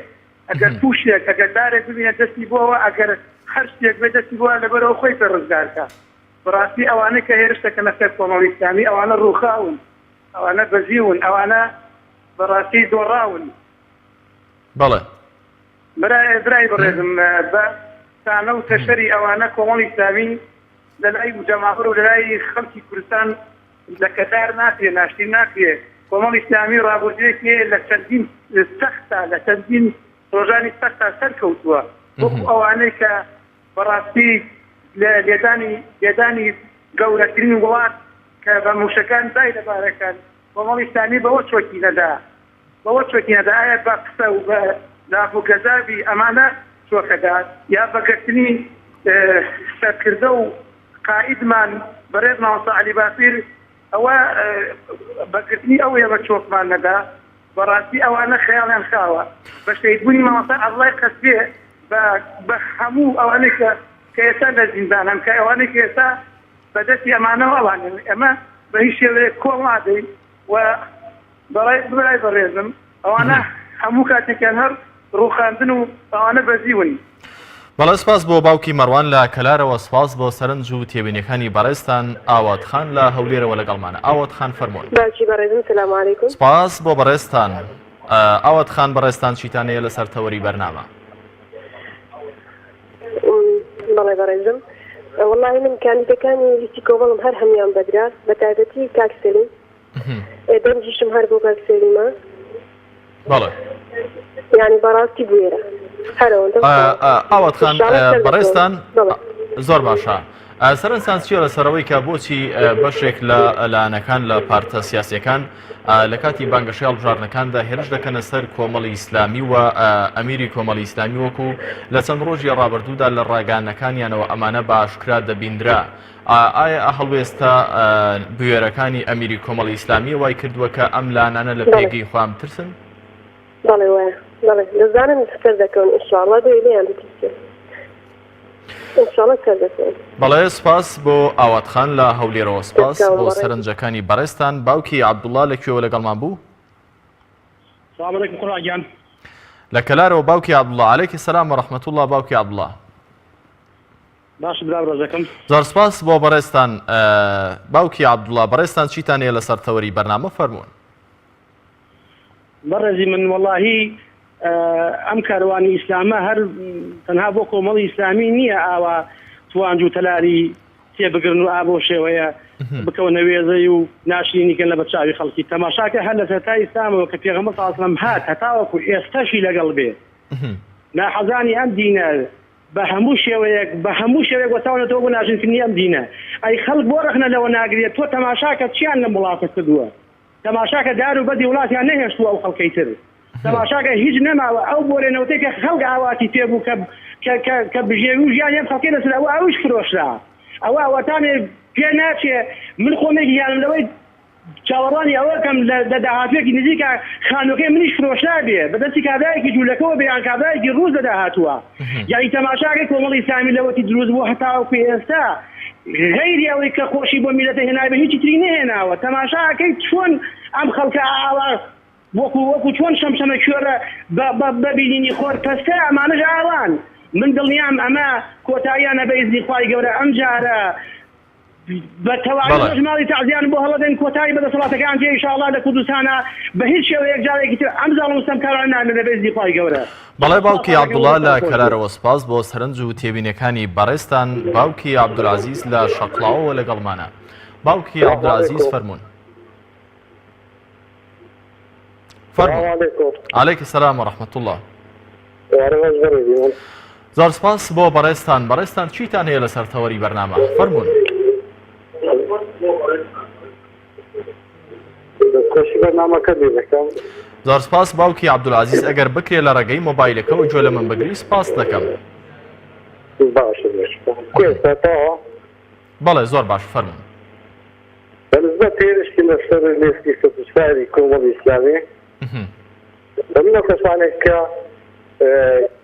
ئەگەر پووشێک، ئەگەر دارێک ببینێ دەستی بۆوە، ئەگەر هەر شتێک بێ دەستی بۆوە لەبەرئەوە خۆی پێ ڕزگار کا. بەڕاستی ئەوانەی کە هێرش دەکەنە سەر کۆمەڵی ئیسلامی ئەوانە ڕووخاون، ئەوانە بەزیون، ئەوانە بەڕاستی دۆڕاون. بەڵێ. برای برای بەڕێزم بە تانە و تەشەری ئەوانە کۆمەڵی ئیسلامی لە لای جەماوەر و لە لای خەڵکی کوردستان لەکەدار ناکرێ، ناشرین ناکرێ. کۆمەڵی ئیسلامی ڕابوردوویەکی هەیە لە چەندین سەختا، لە چەندین ڕۆژانی سەختا سەرکەوتووە. وەکو ئەوانەی کە بەڕاستی لە لێدانی لێدانی گەورەترین وڵات کە بە مووشەکان بای لە بارەکان، کۆمەڵی ئیسلامی بەوە چۆکی نەدا. بەوە چۆکی نەدا. ئایا بە قسە و بە لاف و گەزاوی ئەمانە چۆکەدا یا بە گرتنی سەرکردە و قائیدمان بەڕێز مامۆستا عەلی باپیر ئەوە بە گرتنی ئەو ئێمە چۆکمان نەدا بەڕاستی ئەوانە خەیاڵیان خاوە بە شەهید بوونی مامۆستا عەبدوڵای قەسرێ بە بە هەموو ئەوانەی کە کە ئێستا لە زیندان هەن کە ئەوانەی کە ئێستا بە دەستی ئەمانەوە ئەوانن ئێمە بە هیچ شێوەیەک کۆڵ نادەین و بەڕای برای بەڕێزم ئەوانە هەموو کاتێکیان هەر. ڕووخاندن و ئەوانە بەزیون. بەڵێ سپاس بۆ باوکی مەڕوان لە کەلارەوە سپاس بۆ سەرنج و تێبینیەکانی بەڕێزتان ئاوات خان لە هەولێرەوە لەگەڵمانە ئاوات خان فەرموون. باوکی بەڕێزم سلام علیکم. سپاس بۆ بەڕێزتان ئاوات خان بەڕێزتان چیتان هەیە لەسەر تەوەری بەرنامە؟ بەڵێ بەڕێزم وەڵاهی من کاندیدەکانی لیستی کۆمەڵم هەر هەموویان بەدرە بەتایبەتی کاک سەلیم دەنگیشم هەر بۆ کاک سەلیمە. بەڵێ. یانی بەڕاستی بوێرە هەر ئەوەندە. ئاوات خان بەڕێزتان زۆر باشە. سەرنجتان چییە لەسەرەوەی کە بۆچی بەشێک لە لایەنەکان لە پارتە سیاسیەکان لە کاتی بانگەشەی هەڵبژاردنەکاندا هێرش دەکەنە سەر کۆمەڵی ئیسلامی و ئەمیری کۆمەڵی ئیسلامی وەکو لە چەند ڕۆژی ڕابردوودا لە ڕاگەیاندنەکانیانەوە ئەمانە بە ئاشکرا دەبیندرا ئایا هەڵوێستە بوێرەکانی ئەمیری کۆمەڵی ئیسلامیە وای کردووە کە ئەم لانانە لە پێگەی خۆیان بترسن؟ بەڵێ وایە بەڵێ دەزانن سەر دەکەون ئینشاءڵڵا بۆیە لێیان بترسن ئینشاءڵڵا سەر دەکەون. بەڵێ سپاس بۆ ئاوات خان لە هەولێرەوە سپاس بۆ سەرنجەکانی بەڕێزتان باوکی عەبدوڵڵا لە کوێوە لەگەڵمان بوو؟ سلام علیکم خودا گیان. لە کەلارەوە باوکی عەبدوڵڵا عەلەیکی سەلام و ڕەحمەتوڵڵا باوکی عەبدوڵڵا. باشە برا بەڕێزەکەم. زۆر سپاس بۆ بەڕێزتان باوکی عەبدوڵا بەڕێزتان چیتان هەیە لەسەر تەوەری بەرنامە فەرموون. بەڕێزی من وەڵاهی ئەم کاروانی ئیسلامە هەر تەنها بۆ کۆمەڵی ئیسلامی نییە ئاوا توانج و تەلاری تێبگرن و ئا بەو شێوەیە بکەونە وێزەی و ناشرینی کەن لە بەرچاوی خەڵکی تەماشاکە هەر لە سەرەتای ئیسلامەوە کە پێغەمبەر صلی اللە علیه و سلم هات هەتاوەکو ئێستەشی لەگەڵ بێ ناحەزانی ئەم دینە بە هەموو شێوەیەک بە هەموو شێوەیەک وەستاونەتەوە بۆ ناشرینکردنی ئەم دینە. ئەی خەڵک بۆ ڕەخنە لەوە ناگرێت تۆ تەماشاکە چیان لەم وڵاتە کردووە؟ تەماشاکە دار و بەردی وڵاتیان نەهێشتووە ئەو خەڵکەی تر. تەماشاکە هیچ نەماوە ئەو بۆرێ نەوتەی کە خەڵک ئاواتی پێ بوو کە کە کە کە بژێوی و ژیانی ئەم خەڵکەی لەسەر ئەوە ئەویش فرۆشرا. ئەوە ئەوەتانێ پێ ناچێ من خۆم یەکێکیانم لەوەی چاوەڕوانی ئەوە کەم لە داهاتوویەکی نزیکا خانووەکەی منیش فرۆشرابێ بە دەستی کابرایەکی جوولەکەوە بێ یان کابرایەکی ڕووس لە داهاتووە. یانی تەماشاکەی کۆمەڵی ئیسلامی لەوەتی دروست بوو هەتاوەکو ئێستا غەیری ئەوەی کە خۆشی بۆ میللەتە هێنابێ هیچی تری نەهێناوە. تەماشا ئەکەی چۆن ئەم خەڵکە ئاوا وەکو وەکو چۆن شەمشەمە کوێرە بە بە بە بینینی خۆر پەستە ئەمانەش ئاوان. من دڵنیام ئەمە کۆتاییانە بە ئیزنی خوای گەورە ئەمجارە بە تەواوی بەڵێ. ڕۆژ ماڵی تەعزیان بۆ هەڵەدەین کۆتایی بە دەسەڵاتەکەیان تێ ئیشاڵا لە کوردستانا بە هیچ شێوەیەک جارێکی تر ئەم زاڵم و ستەمکارانە نامێنێ بە ئیزنی خوای گەورە. بەڵێ باوکی سوپاس عەبدوڵا ئەکەم لە دەستتان خۆش بێت. کەلارەوە سپاس بۆ سەرنج و تێبینیەکانی بەڕێزتان باوکی عەبدولعەزیز لە شەقڵاوەوە لەگەڵمانە باوکی سلام عەبدولعەزیز علیکم. فەرموون سلام فەرموون علیکم. علیک السلام و رحمة اللە. ئێوارە باش بەڕێزی من. زۆر سپاس بۆ بەڕێزتان بەڕێزتان چیتان هەیە لەسەر تەوەری بەرنامە فەرموون. دەستخۆشی بەرنامەکە لێ دەکەم. زۆر سپاس باوکی عەبدولعەزیز ئەگەر بکرێ لە ڕێگەی مۆبایلەکەوە گوێ لە من بگری سپاست دەکەم. باشە باشە. کوێستا تەواوە؟ بەڵێ زۆر باش فەرموون. بە نسبەت هێرشی لەسەر لێستی سەدوچواری کۆمەڵی ئیسلامی بە منەو کەسانێک کە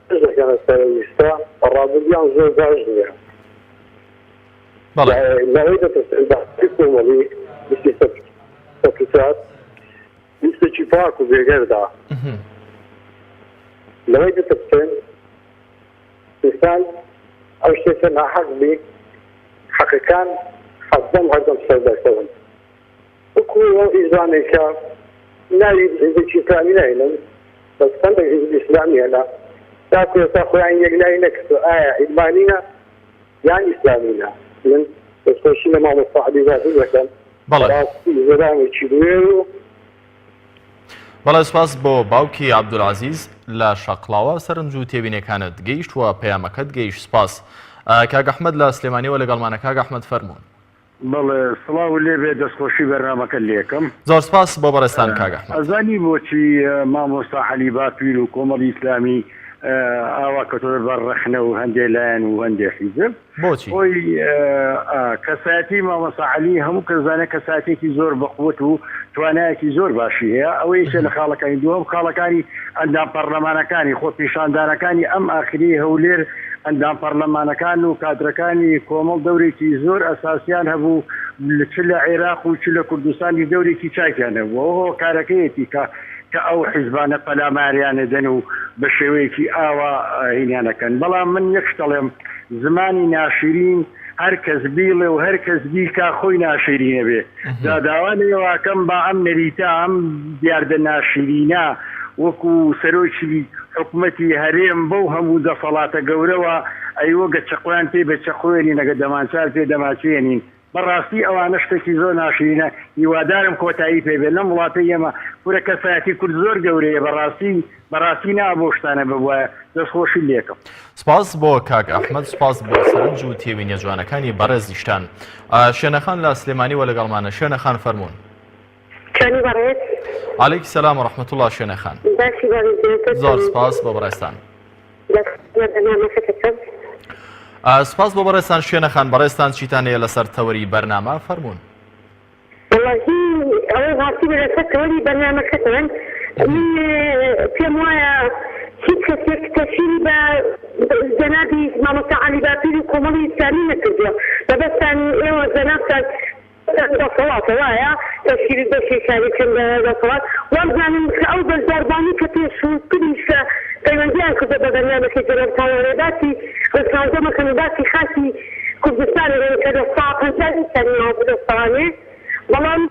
هێرش دەکەنە سەر ئەو لیستە ڕابردوویان زۆر باش نییە لەوەی دەترسن بە کۆمەڵی لیستی 104 لیستێکی پاک و بێگەردە لەوەی دەترسن ئینسان ئەو شتێکە ناحەق بی حەقەکان هەردەم هەردەم سەردەکەون وەکو ئەو حیزبانەی کە ناوی حیزبێکی ئیسلامی ناهێنم بەس هەندێک حیزبی ئیسلامی هەنە تاکو ئێستا خۆیان یەکلایی نەکردووە ئایا عیلمانینە یان ئیسلامینە من دەستخۆشی لە مامۆستا عەلی زاهیر دەکەم بەڵێ. بەڕاستی زەلامێکی بوێر و بەڵێ سوپاس بۆ باوکی عەبدولعەزیز لە شەقڵاوە سەرنج و تێبینیەکانت گەیشت و پەیامەکەت گەیشت سوپاس کاک ئەحمەد لە سلێمانیەوە لەگەڵمانە کاک ئەحمەد فەرموون. بەڵێ سڵاوو لێ بێ دەستخۆشی بەرنامەکەت لێ ئەکەم. زۆر سپاس بۆ بەڕێزتان کاک ئەحمەد. ئەزانی بۆچی مامۆستا عەلی باپیر و کۆمەڵی ئیسلامی ئاوا کەوتۆتە بەر ڕەخنە و هەندێ لایەن و هەندێ حیزب؟ بۆچی؟ خۆی کەسایەتی مامۆستا عەلی هەموو کەس زانێ کەسایەتیەکی زۆر بەقوەت و توانایەکی زۆر باشی هەیە ئەوە یەکێ لە خاڵەکانی دووەم خاڵەکانی ئەندام پەڕلەمانەکانی خۆپیشاندانەکانی ئەم ئاخریەی هەولێر ئەندام پەڕلەمانەکان و کادرەکانی کۆمەڵ دەورێکی زۆر ئەساسیان هەبوو چ لە عێراق و چ لە کوردستانیش دەورێکی چاکیان هەبوو ئەوە هۆکارەکەیەتی کە کە ئەو حیزبانە پەلاماریان ئەدەن و. بە شێوەیەکی ئاوا هینیان ئەکەن بەڵام من یەک شت ئەڵێم زمانی ناشیرین هەر کەس بیڵێ و هەر کەس بیکا خۆی ناشیرینە بێ جا داوا لە ئێوە ئەکەم با ئەم نەریتە ئەم دیاردە ناشیرینە وەکو سەرۆکی حکومەتی هەرێم بەو هەموو دەسەڵاتە گەورەوە ئەیوە گە چەقۆیان پێ بە چەقۆێنین ئەگە دەمانچار پێ دەماچێنین بەڕاستی ئەوانە شتێکی زۆر ناشرینە هیوادارم کۆتایی پێ بێت لەم وڵاتەی ئێمە کورە کەسایەتی کورد زۆر گەورەیە بەڕاستی بەڕاستی نا بۆ شتانە ببوایە دەست خۆشی لێکەم. سپاس بۆ کاک ئەحمەد سپاس بۆ سەرنج و تێبینیە جوانەکانی بەڕێزیشتان. شێنەخان لە سلێمانیوە لەگەڵمانە شێنەخان فەرموون. چۆنی بەڕێز؟ عەلەیک سەلام و ڕەحمەتوڵا شێنەخان. باشی بەڕێز زۆر سپاس بۆ بەڕێزتان. سپاس بۆ بەڕێزتان شوێنە خان بەڕێزتان چیتان هەیە لەسەر تەوەری بەرنامە فەرموون. وەڵاهی ئەوەی ڕاستی بێ لەسەر تەوەری بەرنامەکەتان من پێم وایە هیچ کەسێک تەشیری بە جەنابی مامۆستا عەلی باپیر و کۆمەڵی ئیسلامی نەکردووە مەبەستان ئێوە جەنابتان دەسەڵاتە وایە تەشکیلی بەشێکیانی کەم لە دەسەڵات وابزانم کە ئەو بەشداربوانەی کە پێشووتریش کە پەیوەندیان کردوە بە بەرنامەکەی جەناب تاوانێ باسی ڕیفراندۆمەکەن و باسی خاکی کوردستان ئەکەن کە لە سا 50 ئینسانی ماوە بەدەستەوانێ بەڵام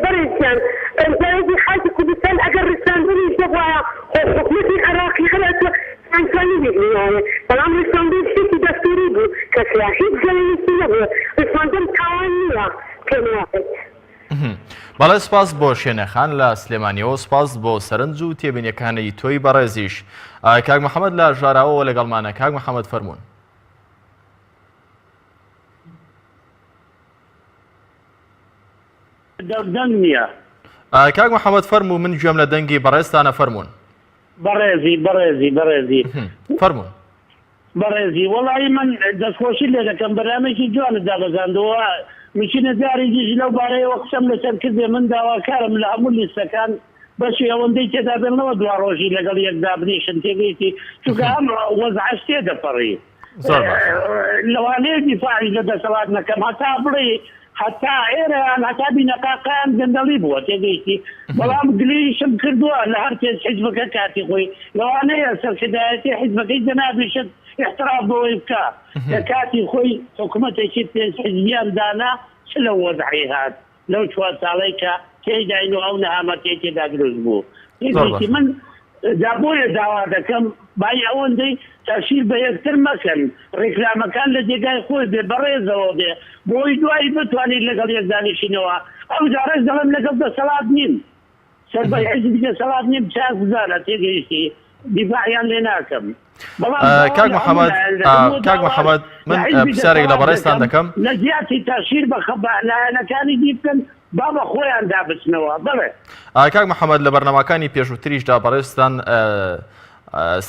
بەڕێزیان پەنجایەکی خاکی کوردستان ئەگەر ڕیفراندۆمیش نەبوایە خۆ حکومەتی عێراقی هەر ئەتوانی بیگرینایە بەڵام ڕیفراندۆم شتێکی دەستوری بوو کە کرا هیچ گەلێکی نەبوو ڕیفراندۆم تاوان نیە پێم وابێت. بەڵێ سپاس بۆ شێنە خان لە سلێمانیەوە سپاس بۆ سەرنج و تێبینیەکانی تۆی بەڕێزیش کاک محەممەد لە ژاراوەوە لەگەڵمانە کاک محەممەد فەرمونون. دەنگ نییە. کاک محەممەد فەرموو من گوێم لە دەنگی بەڕێزتانە فەرموون. بەڕێزی بەڕێزی بەڕێزی فەرموون. بەڕێزی وەڵایی من دەستخۆشیت لێ دەکەم بەرنامەیەکی جوانت دابەزاندووە میچینە جارێکیش لەو بارەیەوە قسەم لەسەر کردێ من داواکارم لە هەموو لیستەکان بەشی ئەوەندەی تێدا بێڵنەوە دواڕۆژی لەگەڵ یەک دابنیشن تێگەیشتی چونکە ئەم وەزعەش تێدەپەڕی زۆر باشە. لەوانەیە دیفاعیش لە دەسەڵات نەکەم هەتا بڵێی هەتا ئێرەیان هەتا بینەقاقایان گەندەڵی بووە تێگەیشتی بەڵام گلەییشم کردووە لە هەر پێنج حیزبەکە کاتی خۆی لەوانەیە سەرکردایەتی حیزبەکەی جەنابیشت ئیعتراف بەوەی بکا کە کاتی خۆی حکومەتێکی پێنج حیزبیان دانا چ لەو وەزعەی هات لەو چوار ساڵەی کە تێیداین و ئەو نەهامەتیەی تێدا دروست بوو. زۆر تێگەیشتی باشە. من جا بۆیە داوا دەکەم بای ئەوەندەی تەشهیر بە یەکتر مەکەن ڕیکلامەکان لە جێگای خۆی بێ بەڕێزەوە بێ بۆی دوایی بتوانین لەگەڵ یەک دانیشینەوە ئەو جارەش دەڵێم لەگەڵ دەسەڵات نیم سەر بە حیزبی دەسەڵات نیم چاک بزانە تێگەیشتی دیفاعیان لێ ناکەم بەڵام داوا کاک لە هەموو محەممەد لایەن دەکەم و کاک داواش محەممەد لە من حیزبی پرسیارێک لە دەسەڵات بەڕێزتان دەکەم دەکەم لە جیاتی تەشهیر بە خە بە لایەنەکانی دی بکەن با بە خۆیاندا بچنەوە بەڵێ. کاک محەممەد لە بەرنامەکانی پێشووتریشدا بەڕێزتان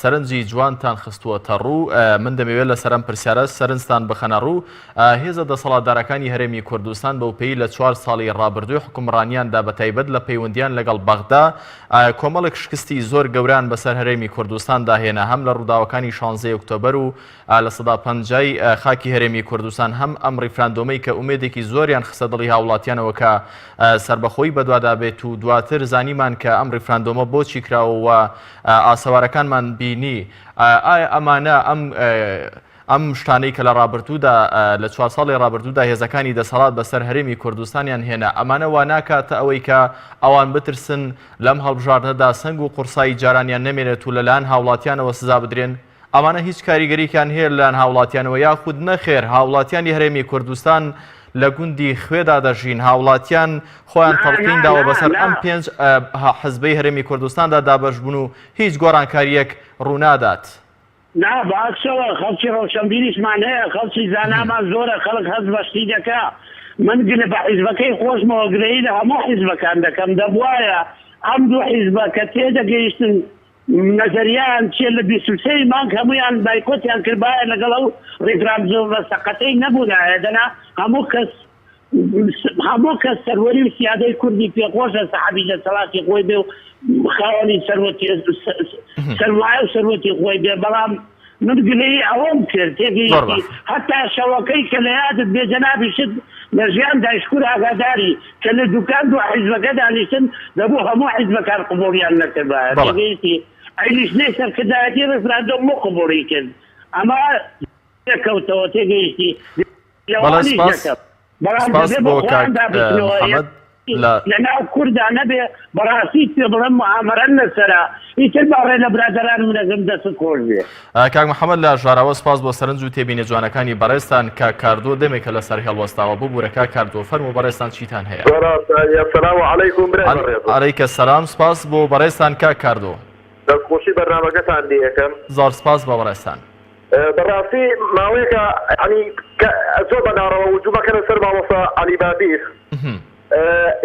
سەرنجی جوانتان خستووەتە ڕوو، من دەمەوێت لەسەر ئەم پرسیارە سەرنجتان بخەنە ڕوو، هێزە دەسەڵاتدارەکانی هەرێمی کوردستان بەوپێی لە چوار ساڵی ڕابردووی حوکمڕانیاندا بەتایبەت لە پەیوەندیان لەگەڵ بەغدا کۆمەڵێک شکستی زۆر گەورەیان بەسەر هەرێمی کوردستاندا هێنا هەم لە ڕووداوەکانی شانزەی ئۆکتۆبەر و 50% خاکی هەرێمی کوردستان هەم ئەم ڕیفراندۆمەی کە ئومێدێکی زۆریان خستە دڵی هاوڵاتیانەوە کە سەربەخۆیی بەدوادا بێت و دواتر زانیمان کە ئەم ڕیفراندۆمە بۆچی کراوە و ئاسەوارەکانمان بینی ئایا ئەمانە ئەم ئەم شتانەی کە لە ڕابردوودا لە چوار ساڵی ڕابردوودا هێزەکانی دەسەڵات بەسەر هەرێمی کوردستانیان هێنا ئەمانە وا ناکاتە ئەوەی کە ئەوان بترسن لەم هەڵبژاردنەدا سەنگ و قورسایی جارانیان نەمێنێت و لەلایەن هاوڵاتیانەوە سزا بدرێن ئەمانە هیچ کاریگەریکیان هەیە لەلایەن هاوڵاتیانەوە یاخود نەخێر هاوڵاتیانی هەرێمی کوردستان لە گوندی خوێدا دەژین هاوڵاتیان خۆیان نا تەڵقین نا داوە نا بەسەر نا ئەم پێنج حزبەی هەرێمی کوردستاندا دابەش بوون و هیچ گۆڕانکارییەک ڕوونادات. نا بە عەکسەوە خەڵکی ڕۆشەنبیریشمان هەیە خەڵکی زانامان زۆرە خەڵک هەست بە شتی دەکا من گلە بە حیزبەکەی خۆشمەوە گلەیی لە هەموو حیزبەکان دەکەم دەبوایە ئەم دوو حیزبە کە تێدەگەیشتن نەزەریان چیە لە 23 ی مانگ هەموویان بایکۆتیان کردبایە لەگەڵ ئەو ڕیفراندۆمە سەقەتەی نەبوونایە دەنا هەموو کەس هەموو کەس سەروەری و سیادەی کوردی پێخۆشە سەحەبی دەسەڵاتی خۆی بێ و خاوەنی سەروەتی سەرمایە و سەروەتی خۆی بێ بەڵام من گلەیی ئەوەم کرد تێگەیشتی هەتا شەوەکەی کە لە یادت بێ جەنابیشت لە ژیان دایشکور ئاگاداری کە لە دوکان دوو حیزبەکە دانیشتن دەبوو هەموو حیزبەکان قبوڵیان نەکردبایە تێگەیشتی. ئەی لیژنەی سەرکردایەتی ڕیفراندۆم بۆ قبوڵی کرد ئەمە کەوتەوە تێگەیشتی بەڵێ سپاس بەڵام سپاس دەبێ بە بۆ کاک خۆیان دابچنەوە محەممەد لە لە ناو کوردا نەبێ بەڕاستی پێ بڵێم موئامەرەن لەسەرە ئیتر با ڕێ لە برادەرانم نەگرم دەستت خۆش بێ. کاک محەممەد لە ژاراوە سپاس بۆ سەرنج و تێبینە جوانەکانی بەڕێزتان کاک کاردۆ دەمێکە لەسەر هێڵ وەستاوە ببورە کاک کاردۆ فەرموو بەڕێزتان چیتان هەیە؟ زۆر ئاساییە سلام علیکم برای بەڕێزم. علیک سلام سپاس بۆ بەڕێزتان کاک کاردۆ. دەستخۆشی بەرنامەکەتان لێ ئەکەم. زۆر سپاس بۆ بەڕێزتان. بەڕاستی ماوەیەکە یەعنی زۆر بە ناڕەوا هجوم ئەکەنە سەر مامۆستا عەلی باپیر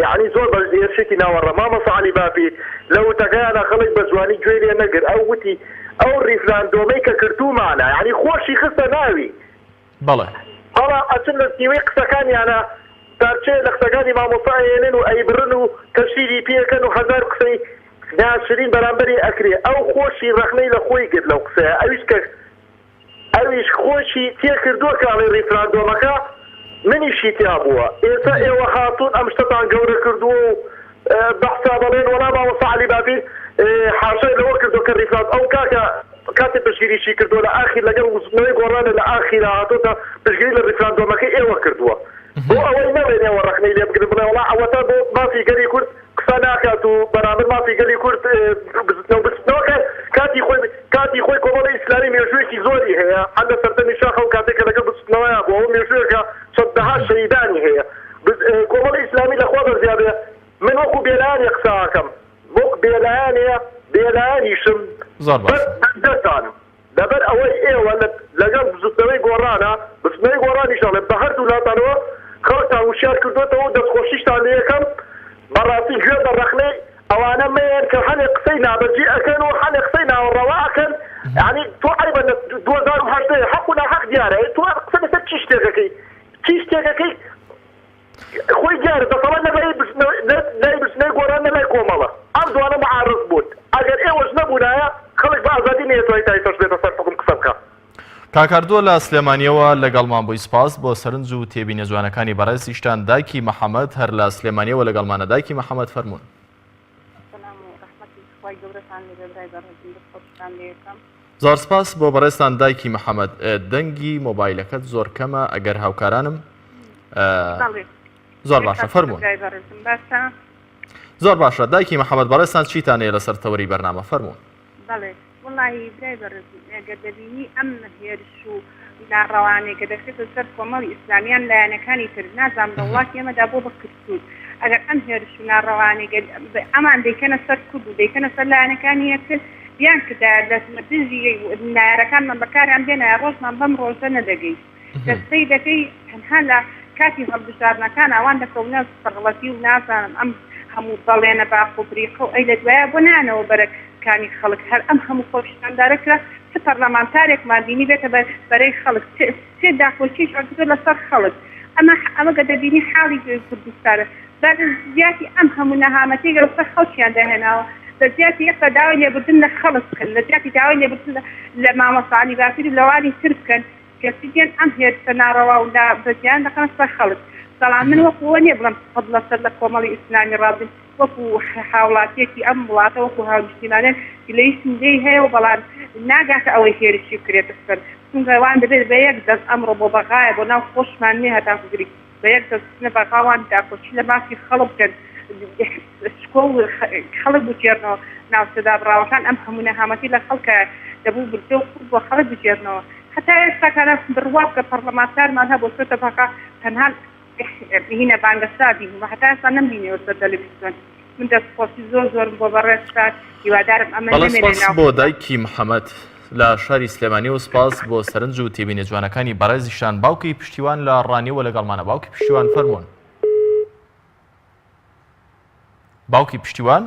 یەعنی زۆر بە هێرشێکی ناوەڕە مامۆستا عەلی باپیر لە وتەکەیانا خەڵک بە جوانی گوێی لێ نەگرت ئەو وتی ئەو ڕیفراندۆمەی کە کردوومانە یەعنی خۆشی خستە ناوی بەڵێ. بەڵام ئەچن لە نیوەی قسەکانیانا پارچەیە لە قسەکانی مامۆستا ئەیەنن و ئەیبڕن و تەشهیری پێ ئەکەن و هەزار قسەی ناشرین بەرامبەری ئەکرێ ئەو خۆشی ڕەخنەی لە خۆی گرت لەو قسەیە ئەویش کە ئەویش خۆشی تێ کردووە کە ئەڵێ ڕیفراندۆمەکە منیشی تیا بووە ئێستا ئێوە هاتوون ئەم شتەتان گەورە کردووە و بە حساب ئەڵێن وەڵا مامۆستا عەلی باپیر حاشای لەوە کردووە کە ڕیفراند ئەو کاکە کاتێ پشتگیریشی کردووە لە ئاخیر لەگەڵ وزوتنەوەی گۆڕانە لە ئاخیرا هاتۆتە پشتگیری لە ڕیفراندۆمەکەی ئێوە کردووە بۆ ئەوەی نەڵێن ئێوە ڕەخنەی لێ بگرن بڵێ وەڵا ئەوەتا بۆ مافی گەلی کورد قسە ناکات و بەرامبەر مافی گەلی کورد بزوتنەوە بزوتنەوەکە کاتی خۆی کاتی خۆی کۆمەڵی ئیسلامی مێژوویەکی زۆری هەیە هەر لە سەردەمی شاخ ئەو کاتێک کە لەگەڵ بزوتنەوەیا بووە ئەوە مێژوویەکە چەندەها شەهیدانی هەیە کۆمەڵی ئیسلامی لە خوا بەزیادە من وەکو بێلایەنێ قسە ئەکەم وەک بێلایەنێ بێلایەنیشم زۆر بەس باشە. بەندەتانم لەبەر ئەوەی ئێوە لە لەگەڵ بزوتنەوەی گۆڕانە بزوتنەوەی گۆڕانیش ئەڵێم بە هەردوو لاتانەوە خەڵکتان وشیار کردۆتەوە و دەستخۆشیشتان لێ ئەکەم بەڕاستی گوێ بە ڕەخنەی ئەوانە مەیەن کە هەنێ قسەی نابەجێ ئەکەن و هەنێ قسەی ناڕەوا ئەکەن یانی تۆ عەیبە لە 2018 حەق و ناحەق دیارە تۆ قسە لەسەر چی شتێک ئەکەی چی شتێک ئەکەی خۆی دیارە دەسەڵات نە لای نە لای بزوتنەوەی گۆڕان نە لای کۆمەڵە ئەم دوانە معارض بوون ئەگەر ئێوەش نەبوونایە خەڵک بە ئازادی نەیەتوانی تا ئیستاش بێتە سەر حوکم قسە بکا. کاک ئاردۆ لە سلێمانیەوە لەگەڵمان بووی سپاس بۆ سەرنج و تێبینە جوانەکانی بەڕێزیشتان دایکی محەمەد هەر لە سلێمانیەوە لەگەڵمانە دایکی محەمەد فەرموون. سەلام و ڕەحمەتی خوای گەورەتان لێبێ برای بەڕێزم دەست خۆشتان لێکەم. زۆر سپاس بۆ بەڕێزتان دایکی محەمەد دەنگی مۆبایلەکەت زۆر کەمە ئەگەر هاوکارانم زۆر باشە فەرموون زۆر باشە دایکی محەمەد بەڕێزتان چیتان هەیە لەسەر تەوەری بەرنامە فەرموون. بەڵێ وەڵاهی برای بەڕێزم ئەگەر دەبینی ئەم هێرش و ناڕەوانەی کە دەکرێتە سەر کۆمەڵی ئیسلامیان لایەنەکانی تر نازانم لە وڵاتی ئێمەدا بۆ بە کلتور ئەگەر ئەم هێرش و ناڕەوانەی گەل ئەمان دەیکەنە سەر کورد و دەیکەنە سەر لایەنەکانی یەکتر بیان کردایە لە دژی نایارەکانمان بەکاریان بێنایە ڕۆژمان بەم ڕۆژە نەدەگەیشت دەستەی دەکەی تەنها لە کاتی هەڵبژاردنەکان ئەوان دەکەونە سەغڵەتی و نازانم ئەم هەموو بەڵێنە باق و بریقە و ئەی لە دوایە بۆ نانەوە بەرەکانی خەڵک هەر ئەم هەموو خۆپیشاندارە کرا چ پەرلەمانتارێکمان بینی بێتە بەر بەرەی خەڵک چ چ داکۆکیش ئەکردوە لەسەر خەڵک ئەمە ئەمە گە دەبینی حاڵی کوردستانە با لە جیاتی ئەم هەموو نەهامەتیە گە لەسەر خەڵکیان داهێناوە لە جیاتی ئێستا داوای لێبوردن لە خەڵک بکەن لە جیاتی داوای لێبوردن لە لە مامۆستا عەلی باپیر و لەوانی تر بکەن کەچی دێن ئەم هێرشە ناڕەوا و نا بەجێیان دەخەنە سەر خەڵک بەڵام من وەکو ئەوە نیە بڵێم سەد لە سەد لە کۆمەڵی ئیسلامی ڕازیم وەکو هاوڵاتیەکی ئەم وڵاتە وەکو هاونیشتیمانێک گلەیشم لێی هەیە و بەڵام ناگاتە ئەوەی هێرشی بکرێتە سەر چونکە وان دەبێت بە یەک دەست ئەمڕۆ بۆ بەغایە بۆ ناو خۆشمان نیە هەتاکو گری بە یەک دەست بچنە بەغا وان داکۆکی لە مافی خەڵک بکەن شکۆ و خەڵک بگێڕنەوە ناوچە دابڕاوەکان ئەم هەموو نەهامەتی لە خەڵکە دەبوو بردە و قورس بۆ خەڵک بگێڕنەوە هەتا ئێستا کارە بڕوا بکە پەڕلەمانتارمان هەبوو چۆتە بەغا تەنها هینە بانگەشا بینیومە هەتا ئێستا نەمبینیوە سەر تەلەفیزیۆن من دەست خۆشی زۆر زۆرم بۆ بەڕێزتان هیوادارم ئەمە بەڵێ نەمێنێ سپاس ناو بۆ دایکی محەمەد لە شاری سلێمانی و سپاس بۆ سەرنج و تێبینە جوانەکانی بەڕێزیشتان باوکی پشتیوان لە ڕانیەوە لەگەڵمانە باوکی پشتیوان فەرموون باوکی پشتیوان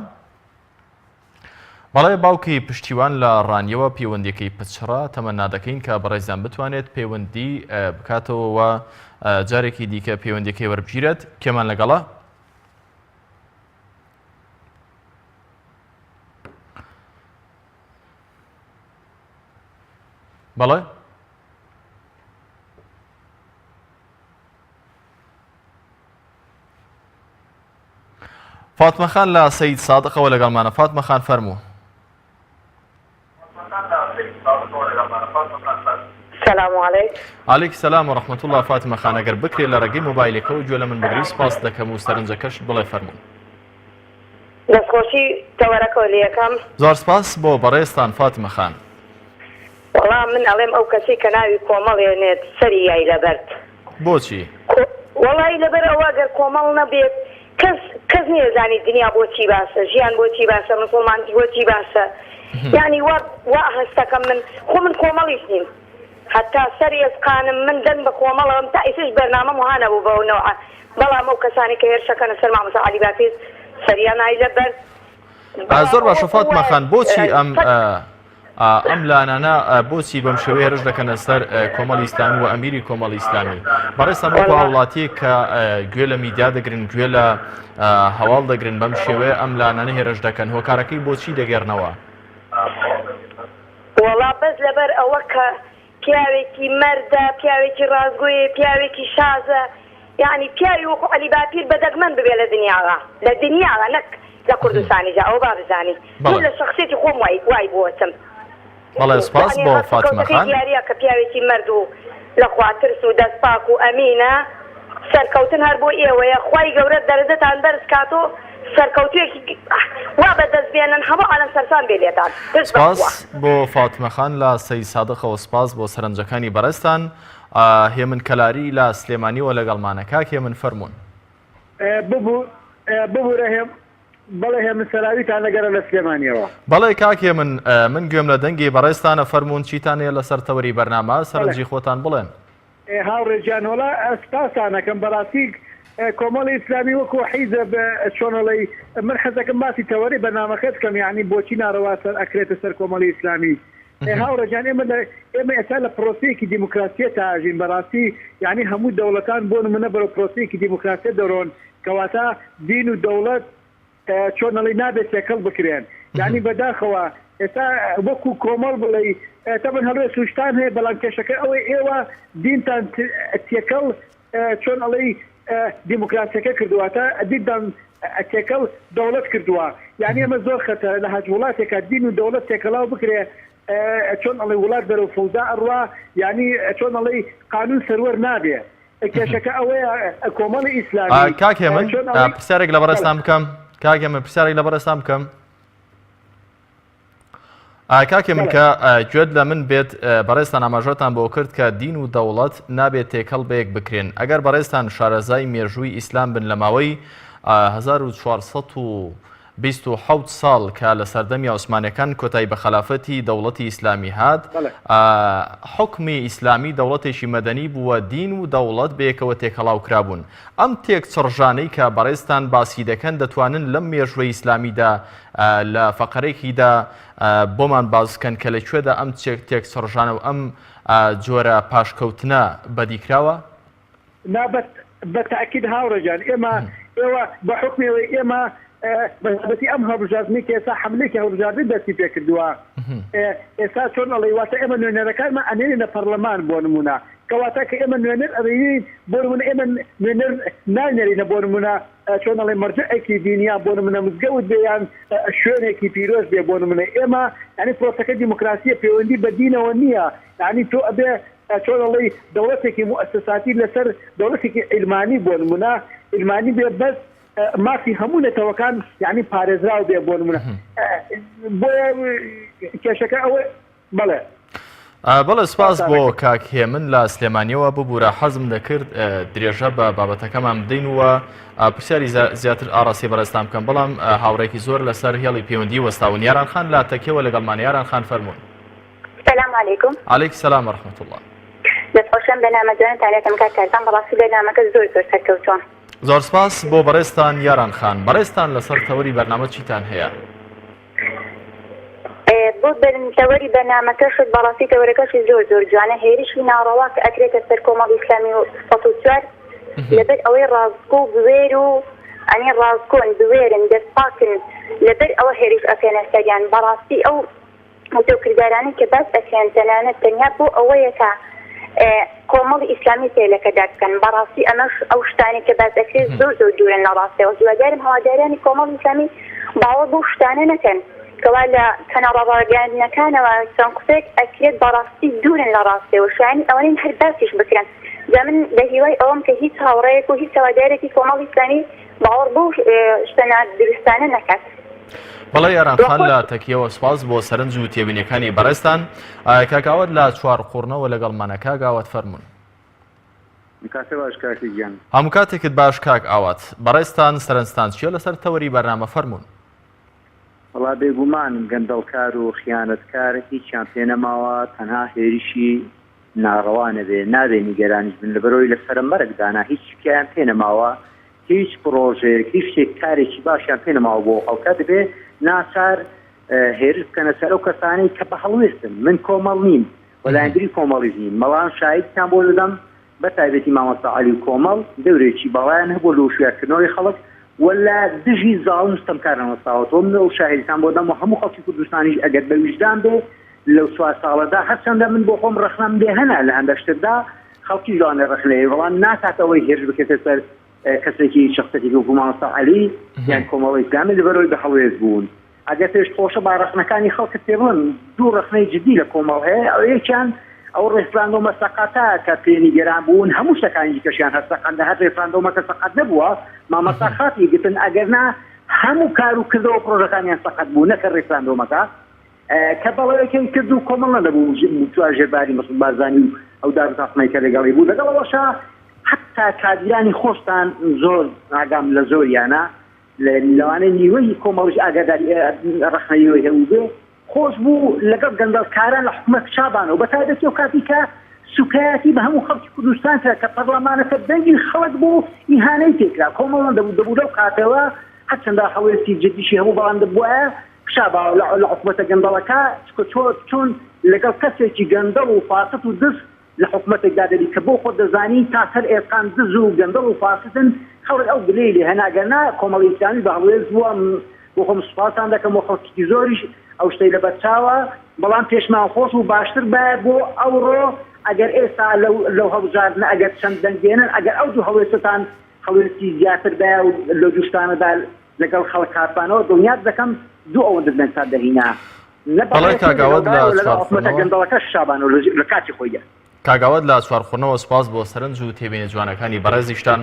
بەڵێ باوکی پشتیوان لە ڕانیەوە پەیوەندیەکەی پچڕا، تەمەنا دەکەین کە بەڕێزیان بتوانێت پەیوەندی بکاتەوە و جارێکی دیکە پەیوەندیەکەی وەربگیرێت. کێمان لەگەڵە؟ بەڵێ؟ فاتمە خان لە سەید سادقەوە لەگەڵمانە فاتمە خان فەرموو. سلام علیک. علیک سلام و رحمة اللە فاتمە خان ئەگەر بکرێ لە ڕێگەی مۆبایلەکەوە گوێ لە من بگری سپاست دەکەم و سەرنجەکەشت بڵێ فەرموون. دەستخۆشی تەوەرەکەو لێکەم. زۆر سپاس بۆ بەڕێزتان فاتمە خان. وەڵا من ئەڵێم ئەو کەسەی کە ناوی کۆمەڵ ێنێت سەری یای لەبەرد. بۆچی؟ وەڵایی لەبەر ئەوە گەر کۆمەڵ نەبێت کەس کەس نیەزانی دنیا بۆچی باشە ژیان بۆچی باشە مسوڵمانتی بۆچی باشە یانی وا وا هەستەکەم من خۆ من کۆمەڵیش نیم هەتا سەر ئێسقانم من دەنگ بە کۆمەڵەوەم تا ئیسش بەرنامەم وها نەبوو بەو نەوعە بەڵام ئەو کەسانەی کە هێرشەکەنە سەر مامۆستا عەلی باپیر سەریان ئای لەبەر زۆر باشە فاتمە خان بۆچی ئەم ئەم لانانە بۆچی بەم شێوەیە هێرش دەکەنە سەر کۆمەڵی ئیسلامی و ئەمیری کۆمەڵی ئیسلامی بەڕێزتان وەکو هاوڵاتیەک کە گوێ لە میدیا دەگرن گوێ لە هەواڵ دەگرن بەم شێوەیە ئەم لانانە هێرش دەکەن هۆکارەکەی بۆچی دەگەرنەوە؟ وەڵا بەس لەبەر ئەوە کە پیاوێکی مەردە پیاوێکی ڕاستگۆیە پیاوێکی شازە یەعنی پیاوی وەکو عەلی باپیر بە دەگمەن ببێ لە دنیاغا لە دنیاغا نەک لە کوردستانیشا ئەوە با بزانی من لە شەخسیەتی خۆم وای وای بۆچم بەڵێ سپاس یەعنی بۆ فاتمە هەڵسوکەوتەکەی خان. دیاریە کە پیاوێکی مەرد و لە خوا ترس و دەست پاک و ئەمینە سەرکەوتن هەر بۆ ئێوەیە خوای گەورە دەرەجەتان بەرز کات و سەرکەوتویەکی وا بەدەست بێنن هەموو عالەم سەرسام بێ لێتان پشت بە سپاس خوا. بۆ فاتمە خان لە سەیدسادقەوە سپاس بۆ سەرنجەکانی بەڕێزتان. هێمن کەلاری لە سلێمانیەوە لەگەڵمانە کاک هێمن فەرموون. ببورە هێم بەڵێ هێمن سەراویتان لەگەرە لە سلێمانیەوە. بەڵێ کاک هێمن من گوێم لە دەنگی بەڕێزتانە فەرموون چیتان هەیە لەسەر تەوەری بەرنامە سەرنجی خۆتان بڵێن. هاوڕێ گیان وەڵا سپاستان ئەکەم بەڕاستی کۆمەڵی ئیسلامی وەکو حیزب چۆن ئەڵێی من حەزەکەم باسی تەوەرەی بەرنامەکەت بکەم یانی بۆچی ناڕەوا سەر ئەکرێتە سەر کۆمەڵی ئیسلامی هاوڕێ گیان ئێمە لە ئێمە ئێستا لە پرۆسەیەکی دیموکراسیەتا ئەژین بەڕاستی یانی هەموو دەوڵەتان بۆ نمونە بەرەو پرۆسەیەکی دیموکراسیەت دەرۆن کەواتە دین و دەوڵەت چۆن ئەڵێی نابێت تێکەڵ بکرێن یانی بەداخەوە ئێستا وەکو کۆمەڵ بڵێی تەبەن هەڵوێست و شتان هەیە بەڵام کێشەکە ئەوەی ئێوە دینتان تێکەڵ چۆن ئەڵێی دیموکراسیەکە کردووە تا دینتان تێکەڵ دەوڵەت کردووە یانی ئەمە زۆر خەتەرە لە هەچ وڵاتێکا دین و دەوڵەت تێکەڵاو بکرێ چۆن ئەڵێی وڵات بەرەو فەوزا ئەڕوا یانی چۆن ئەڵێی قانون سەروەر نابێ کێشەکە ئەوەیە کۆمەڵی ئیسلامی کاک هێمن پرسیارێک لە بەڕێزتان بکەم کاک هێمن پرسیارێک لە بەڕێزتان بکەم کاک هێمن کە گوێت لە من بێت بەڕێزتان ئاماژەتان بۆ کرد کە دین و دەوڵەت نابێت تێکەڵ بەیەک بکرێن ئەگەر بەڕێزتان شارەزای مێژووی ئیسلام بن لە ماوەی 1400 27 ساڵ کە لە سەردەمی عوسمانیەکان کۆتایی بە خەلافەتی دەوڵەتی ئیسلامی هات، حوکمی ئیسلامی دەوڵەتێکی مەدەنی بوو و دین و دەوڵەت بەیەکەوە تێکەڵاو کرابوون. ئەم تێکچڕژانەی کە بەڕێزتان باسی دەکەن دەتوانن لەم مێژووەی ئیسلامیدا لە فەقەرێکیدا بۆمان باس بکەن کە لە کوێدا ئەم تێکچڕژانە و ئەم جۆرە پاشکەوتنە بەدیکراوە؟ نا بە تاکید هاوڕێ گیان ئێمە ئێوە بە حوکمی ئەوەی ئێمە بە تایبەتی ئەم هەڵبژاردنەی کە ئێستا حەملەیەکی هەڵبژاردن دەستی پێکردووە ئێستا چۆن ئەڵێی واتە ئێمە نوێنەرەکانمان ئەنێرینە پەڕلەمان بۆ نموونە کەواتە کە ئێمە نوێنەر ئەنێرین بۆ نموونە ئێمە نوێنەر نانێرینە بۆ نموونە چۆن ئەڵێ مەرجەعێکی دینی یان بۆ نموونە مزگەوت بێ یان شوێنێکی پیرۆز بێ بۆ نموونە ئێمە یانی پرۆسەکە دیموکراسیە پەیوەندی بە دینەوە نییە یانی تۆ ئەبێ چۆن ئەڵێی دەوڵەتێکی موئەسەساتی لەسەر دەوڵەتێکی عیلمانی بۆ نمونە عیلمانی بێ بەس مافی هەموو نەتەوەکان یانی پارێزراو بێ بۆ نمونە بۆیە کێشەکە ئەوە بەڵێ. بەڵێ سپاس بۆ کاک هێمن لە سلێمانیەوە ببورە حەزم دەکرد درێژە بە بابەتەکەمان بدەین و پرسیاری زیاتر ئاڕاستەی بەڕێزتان بکەم بەڵام هاوڕێکی زۆر لەسەر هێڵی پەیوەندی وەستاون یاران خان لە تەکیەوە لەگەڵمان یاران خان فەرموون. سلام علیکم. علیک سلام و رحمت اللە. دەست خۆش لەم بەرنامە جوانەتان لەکەم کاک کارزان بەڕاستی بەرنامەکە زۆر زۆر سەرکەوتوە. زۆر سپاس بۆ بەڕێزتان یاران خان. بەڕێزتان لەسەر تەوەری بەرنامە چیتان هەیە؟ بۆ تەوەری بەرنامەکەشت بەڕاستی تەوەرەکەشی زۆر زۆر جوانە هێرشی ناڕەوا کە ئەکرێتە سەر کۆمەڵی ئیسلامی و 104 لەبەر ئەوەی ڕاستگۆ و بوێر و ئەنی ڕاستگۆن بوێرن دەست پاکن لەبەر ئەوە هێرش ئەکەنە سەریان بەڕاستی ئەو وتە و کردارانەی کە باس ئەکرێن تەنانەت تەنیا بۆ ئەوەیە کە کۆمەڵی ئیسلامی پێ لەکەدار بکەن بەڕاستی ئەمەش ئەو شتانەی کە باس ئەکرێت زۆر زۆر دوورن لە ڕاستیەوە هیوادارم هەوادارانی کۆمەڵی ئیسلامی باوەڕ بەو شتانە نەکەن. کەوا لە کەناڵە ڕاگەیاندنەکانەوە چەند قسەیەک ئەکرێت بەڕاستی دوورن لە ڕاستیەوە شایەنی ئەوە نین هەر باسیش بکرێن جا من بە هیوای ئەوەم کە هیچ هاوڕێیەک و هیچ هەوادارێکی کۆمەڵی ئیسلامی باوەڕ بەو شتە نادروستانە نەکات. بەڵێ یاران خان لە تەکیەوە سوپاس بۆ سەرنج و تێبینیەکانی بەڕێزتان. کاک ئاوات لە چوارقوڕنەوە لەگەڵمانە کاک ئاوات فەرموون. کاتت باش کاکە گیان. هەموو کاتێکت باش کاک ئاوات. بەڕێزتان سەرنجتان چیە لەسەر تەوەری بەرنامە فەرموون. وەڵا بێگومان گەندەڵکار و خیانەتکار هیچیان پێ نەماوە تەنها هێرشی ناڕەوا نەبێ نابێ نیگەرانیش بن لەبەرئەوەی لە سەرە مەرگ دانا هیچ پیایان پێ نەماوە هیچ پڕۆژەیەک هیچ شتێک کارێکی باشیان پێ نەماوە بۆ خەڵکە دەبێ ناچار هێرش بکەنە سەر ئەو کەسانەی کە بە هەڵوێستن من کۆمەڵ نیم و لایەنگری کۆمەڵیش نیم بەڵام شاهیدتان بۆ دەدەم بە تایبەتی مامۆستا عەلی و کۆمەڵ دەورێکی باڵایان هەبووە لە وشیارکردنەوەی خەڵک و لە دژی زاڵم و ستەمکاران وەستاوەتەوە من ئەو شاهیدتان بۆ دەم و هەموو خەڵکی کوردستانیش ئەگەر بە ویژدان بێ لەو چوار ساڵەدا هەرچەندە من بۆ خۆم ڕەخنەم لێ هەنە لە هەندە شتدا خەڵکیش لەوانەیە ڕەخنەی هەیە بەڵام ناکات ئەوەی هێرش بکرێتە سەر کەسێکی شخصێکی وەکو مامۆستا عەلی یان کۆمەڵی ئیسلامی لەبەرئەوەی بە هەڵوێست بوون ئەگەر پێشت خۆشە با ڕەخنەکانی خەڵکت پێ بڵێم دوو ڕەخنەی جدی لە کۆمەڵ هەیە ئەو یەکیان ئەو ڕێفراندۆمە سەقەتە کە پێ نیگەران بوون هەموو شتەکانی دیکەشیان هەر سەقەت هەر ڕێفراندۆمەکە سەقەت نەبووە مامەستا خاتی گرتن ئەگەر نا هەموو کار و کردەوە پرۆژەکانیان سەقەت بوو نەکە ڕێفراندۆمەکە کە بەڵێکەی کرد و کۆمەڵ نەدەبوو چوار ژێرباری مەسعود بارزانی و ئەو دار و تاقمەی کە لەگەڵی بوو لەگەڵ ئەوەشا حتا کادیرانی خۆشتان زۆر ئاگام لە زۆریانە لەوانەیە نیوەی کۆمەڵیش ئاگاداری ڕەخنەیەوەی هەبووبێ خۆش بوو لەگەڵ گەندەڵکاران لە حکومەت کشابانەوە بە تایبەتی ئەو کاتی کە سوکایەتی بە هەموو خەڵکی کوردستان کرا کە پەرلەمانەکە دەنگی خەڵک بوو ئیهانەی پێکرا کۆمەڵ دەبوو دەبوو لەو کاتەوە هەرچەندە هەڵوێستی جدیشی هەبوو بەڵام دەبوایە کشاباوە لە حکومەتە گەندەڵەکە چونکە چۆن لەگەڵ کەسێکی گەندەڵ و فاسد و دز لە حکومەتێکدا دەبی کە بۆ خۆت دەزانی تا سەر ئێسقان دز و گەندەڵ و فاسدن، خەڵک ئەو گلەی لێ هەنا گەر نا کۆمەڵی ئیسلامی بە هەڵوێست بووە، بۆ خۆم سوپاستان دەکەم و خەڵکێکی زۆریش ئەو شتەی لەبەر چاوە، بەڵام پێشمان خۆش بوو باشتر بایە بۆ ئەوڕۆ ئەگەر ئێستا لەو لەو هەڵبژاردنە ئەگەر چەند دەنگ بێنن ئەگەر ئەو دوو هەڵوێستەتان هەڵوێستی زیاتر بایە و لەو دوو شتانەدا لەگەڵ خەڵک هاتبانەوە دڵنیات دەکەم دوو ئەوەندە دەنگتان دەهینا. نە بەڵێ بەڕێوەچوون کاک ئاوات لەگەڵدایە لە و لەگەڵ حکومەتە چوارخورنەوە. گەندەڵەکەش شابانەوە لە کاتی خۆیدا. کاک ئاوات لە چوارخورنەوە سوپاس بۆ سەرنج و تێبینە جوانەکانی بەڕێزیشتان.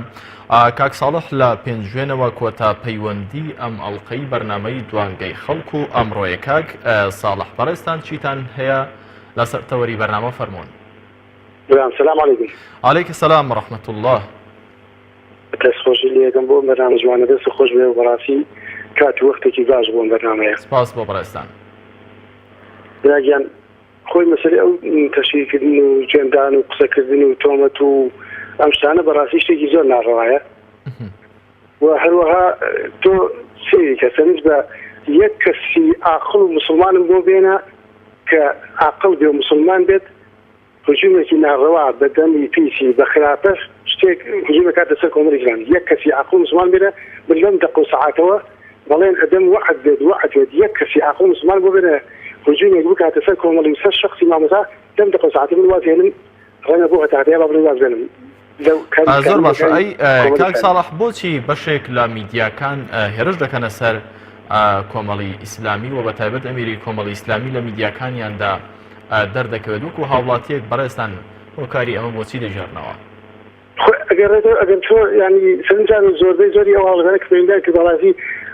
کاک ساڵح لە پێنجوێنەوە کۆتا پەیوەندی ئەم ئەڵقەی بەرنامەی دوانگەی خەڵک و ئەمڕۆیە کاک ساڵح بەڕێزتان چیتان هەیە لەسەر تەوەری بەرنامە فەرموون. برام سلام علیکم. علیک سلام و رحمة اللە. دەست خۆشی لێ ئەکەم بۆ ئەم بەرنامە جوانە دەست خۆش بێ و بەڕاستی کات و وەختێکی باش بۆ ئەم بەرنامەیە. سپاس بۆ بەڕێزتان. برا گیان خۆی مەسەلەی ئەو تەشهیرکردن و جوێندان و قسەکردن و تۆمەت و ئەم شتانە بەڕاستی شتێکی زۆر ناڕەوایە و هەروەها تۆ سەیری کە سەرنج بە یەک کەسی ئاقڵ و مسلمانم بۆ بێنە کە ئاقڵ بێ و مسلمان بێت هجومێکی ناڕەوا بە دەمی پیسی بە خراپەش شتێک هجوم ئەکاتە سەر کۆمەڵی ئیسلامی یەک کەسی عاقڵ و مسوڵمان بێنە من لەم دەق و سەعاتەوە بەڵێن ئەدەم وەعد بێت وەعد بێت یەک کەسی عاقڵ و مسوڵمان بۆ بێنە هجومێک بکاتە سەر کۆمەڵی و سەر شەخسی مامۆستا لەم دەق و سەعاتە من واز هێنم ڕەنگە بۆ هەتا هەتایە با بڵێ واز بێنم لەو کاری زۆر باشە کاندیدەکانی ئەی کۆمەڵی کاک ئیسلامی. ساڵح بۆچی بەشێک لە میدیاکان هێرش دەکەنە سەر کۆمەڵی ئیسلامی و بە تایبەت ئەمیری کۆمەڵی ئیسلامی لە میدیاکانیاندا دەردەکەوێت وەکو هاوڵاتیەک بەڕێزتان هۆکاری ئەمە بۆچی دەگێڕنەوە؟ خۆ ئەگەر ئەگەر تۆ یانی سەرنجان زۆربەی زۆری ئەو هاوڵاتیانە کە پەیوەندیان کرد بەڕاستی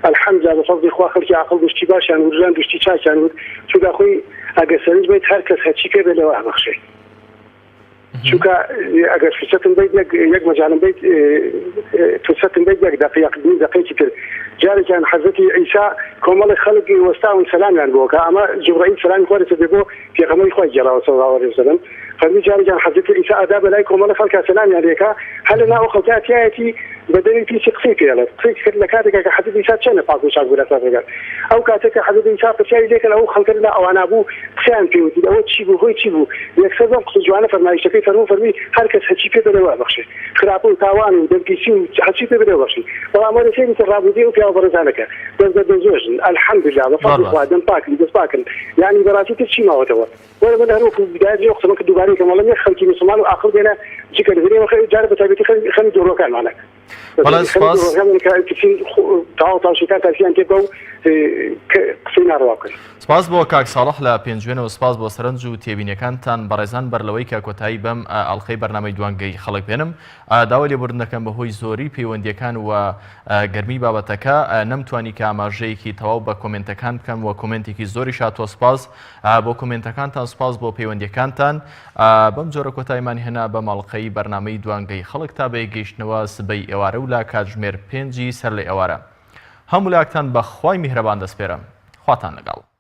الحمدلله بە فەزڵی خوا خەڵکی عاقڵ بوو شتی باشیان وت شتی چاکیان وت چونکە خۆی ئەگەر سەرنج بەیت هەر کەس هەرچی پێ بێ لەوە ئەبەخشێ چونکە ئەگەر فرسەتم بیت یەک یەک مەجالم بیت فرسەتم بیت یەک دقیقە نیم دقیقەیەکی تر جارێکیان حەزرەتی عیسا کۆمەڵێک خەڵک وەستاون سەلامیان بۆ کە ئەمە جوبرائیل سەلامی خوای لەسەر بێ بۆ پێغەمبەری خوای گێڕاوە صلی الله علیه وسلم فەرمی جارێکیان حەزرەتی عیسا ئەدا بەلای کۆمەڵێک خەڵکا سەلامیان لێکا هەر لەناو ئەو خەڵکا تیایەتی بە دەمی پیسی قسەی پێ ئەڵێت قسەی کرد لە کاتێکا کە حەزرەتی عیسا چەنە پاک و چاک بوو لە ئەخلاقەکان ئەو کاتێک کە حەزرەتی عیسا پرسیاری لێکرد ئەو خەڵکە لە ئەوانە بوو قسەیان پێ وتی ئەوە چی بوو هۆی چی بوو یەکسەر بەم قسە جوانە فەرمایشتەکەی فەرموو فەرمی هەر کەس هەرچی پێ بەرێ وابەخشێ خراپە و تاوان و دەمپیسی و هەرچی پێ بەرێ وابەخشی بەڵام وەرە سەیری تر ڕابردووی ئەو پیاوە بەڕێزانە کە دەست بە دەستنوێژن الحمدللە بە فەزڵی خوا دەم پاکن دەست پاکن یانی بەڕاستی تر چی ماوەتەوە وەرە من هەر وەکو بدایەت لێ قسەمە کرد دووبارەی کەم ئەڵێم یەک خەڵکی موسڵمان و ئاقڵ بێنە جگە لە هەرێمە جارە بە تایبەتی خەمی دووڕووەکانمانە. بەڵێ سپاس. تەواو تاوشەکان تاسیان تێ بکە و قسەی ناڕەوا بکەن. سپاس بۆ کاک ساڵح لە پێنجوێنەوە سپاس بۆ سەرنج و تێبینیەکانتان بەڕێزان بەر لەوەی کە کۆتایی بەم ئەڵقەی بەرنامەی دوانگەی خەڵک بێنم داوای لێبوردن دەکەم بەهۆی زۆری پەیوەندیەکان و گەرمی بابەتەکە نەمتوانی کە ئاماژەیەکی تەواو بە کۆمێنتەکان بکەم و کۆمێنتێکی زۆریش هاتووە سپاس بۆ کۆمێنتەکانتان سپاس بۆ پەیوەندیەکانتان بەم جۆرە کۆتایمان هێنا بە ماڵقەی بەرنامەی دوانگەی خەڵک تا بەیەکگەیشتنەوە سبەی ئێوارە و لە کاتژمێر پێنجی سەر لە ئێوارە هەموو لاکتان بە خوای میهرەبان دەسپێرم خواتان لەگەڵ.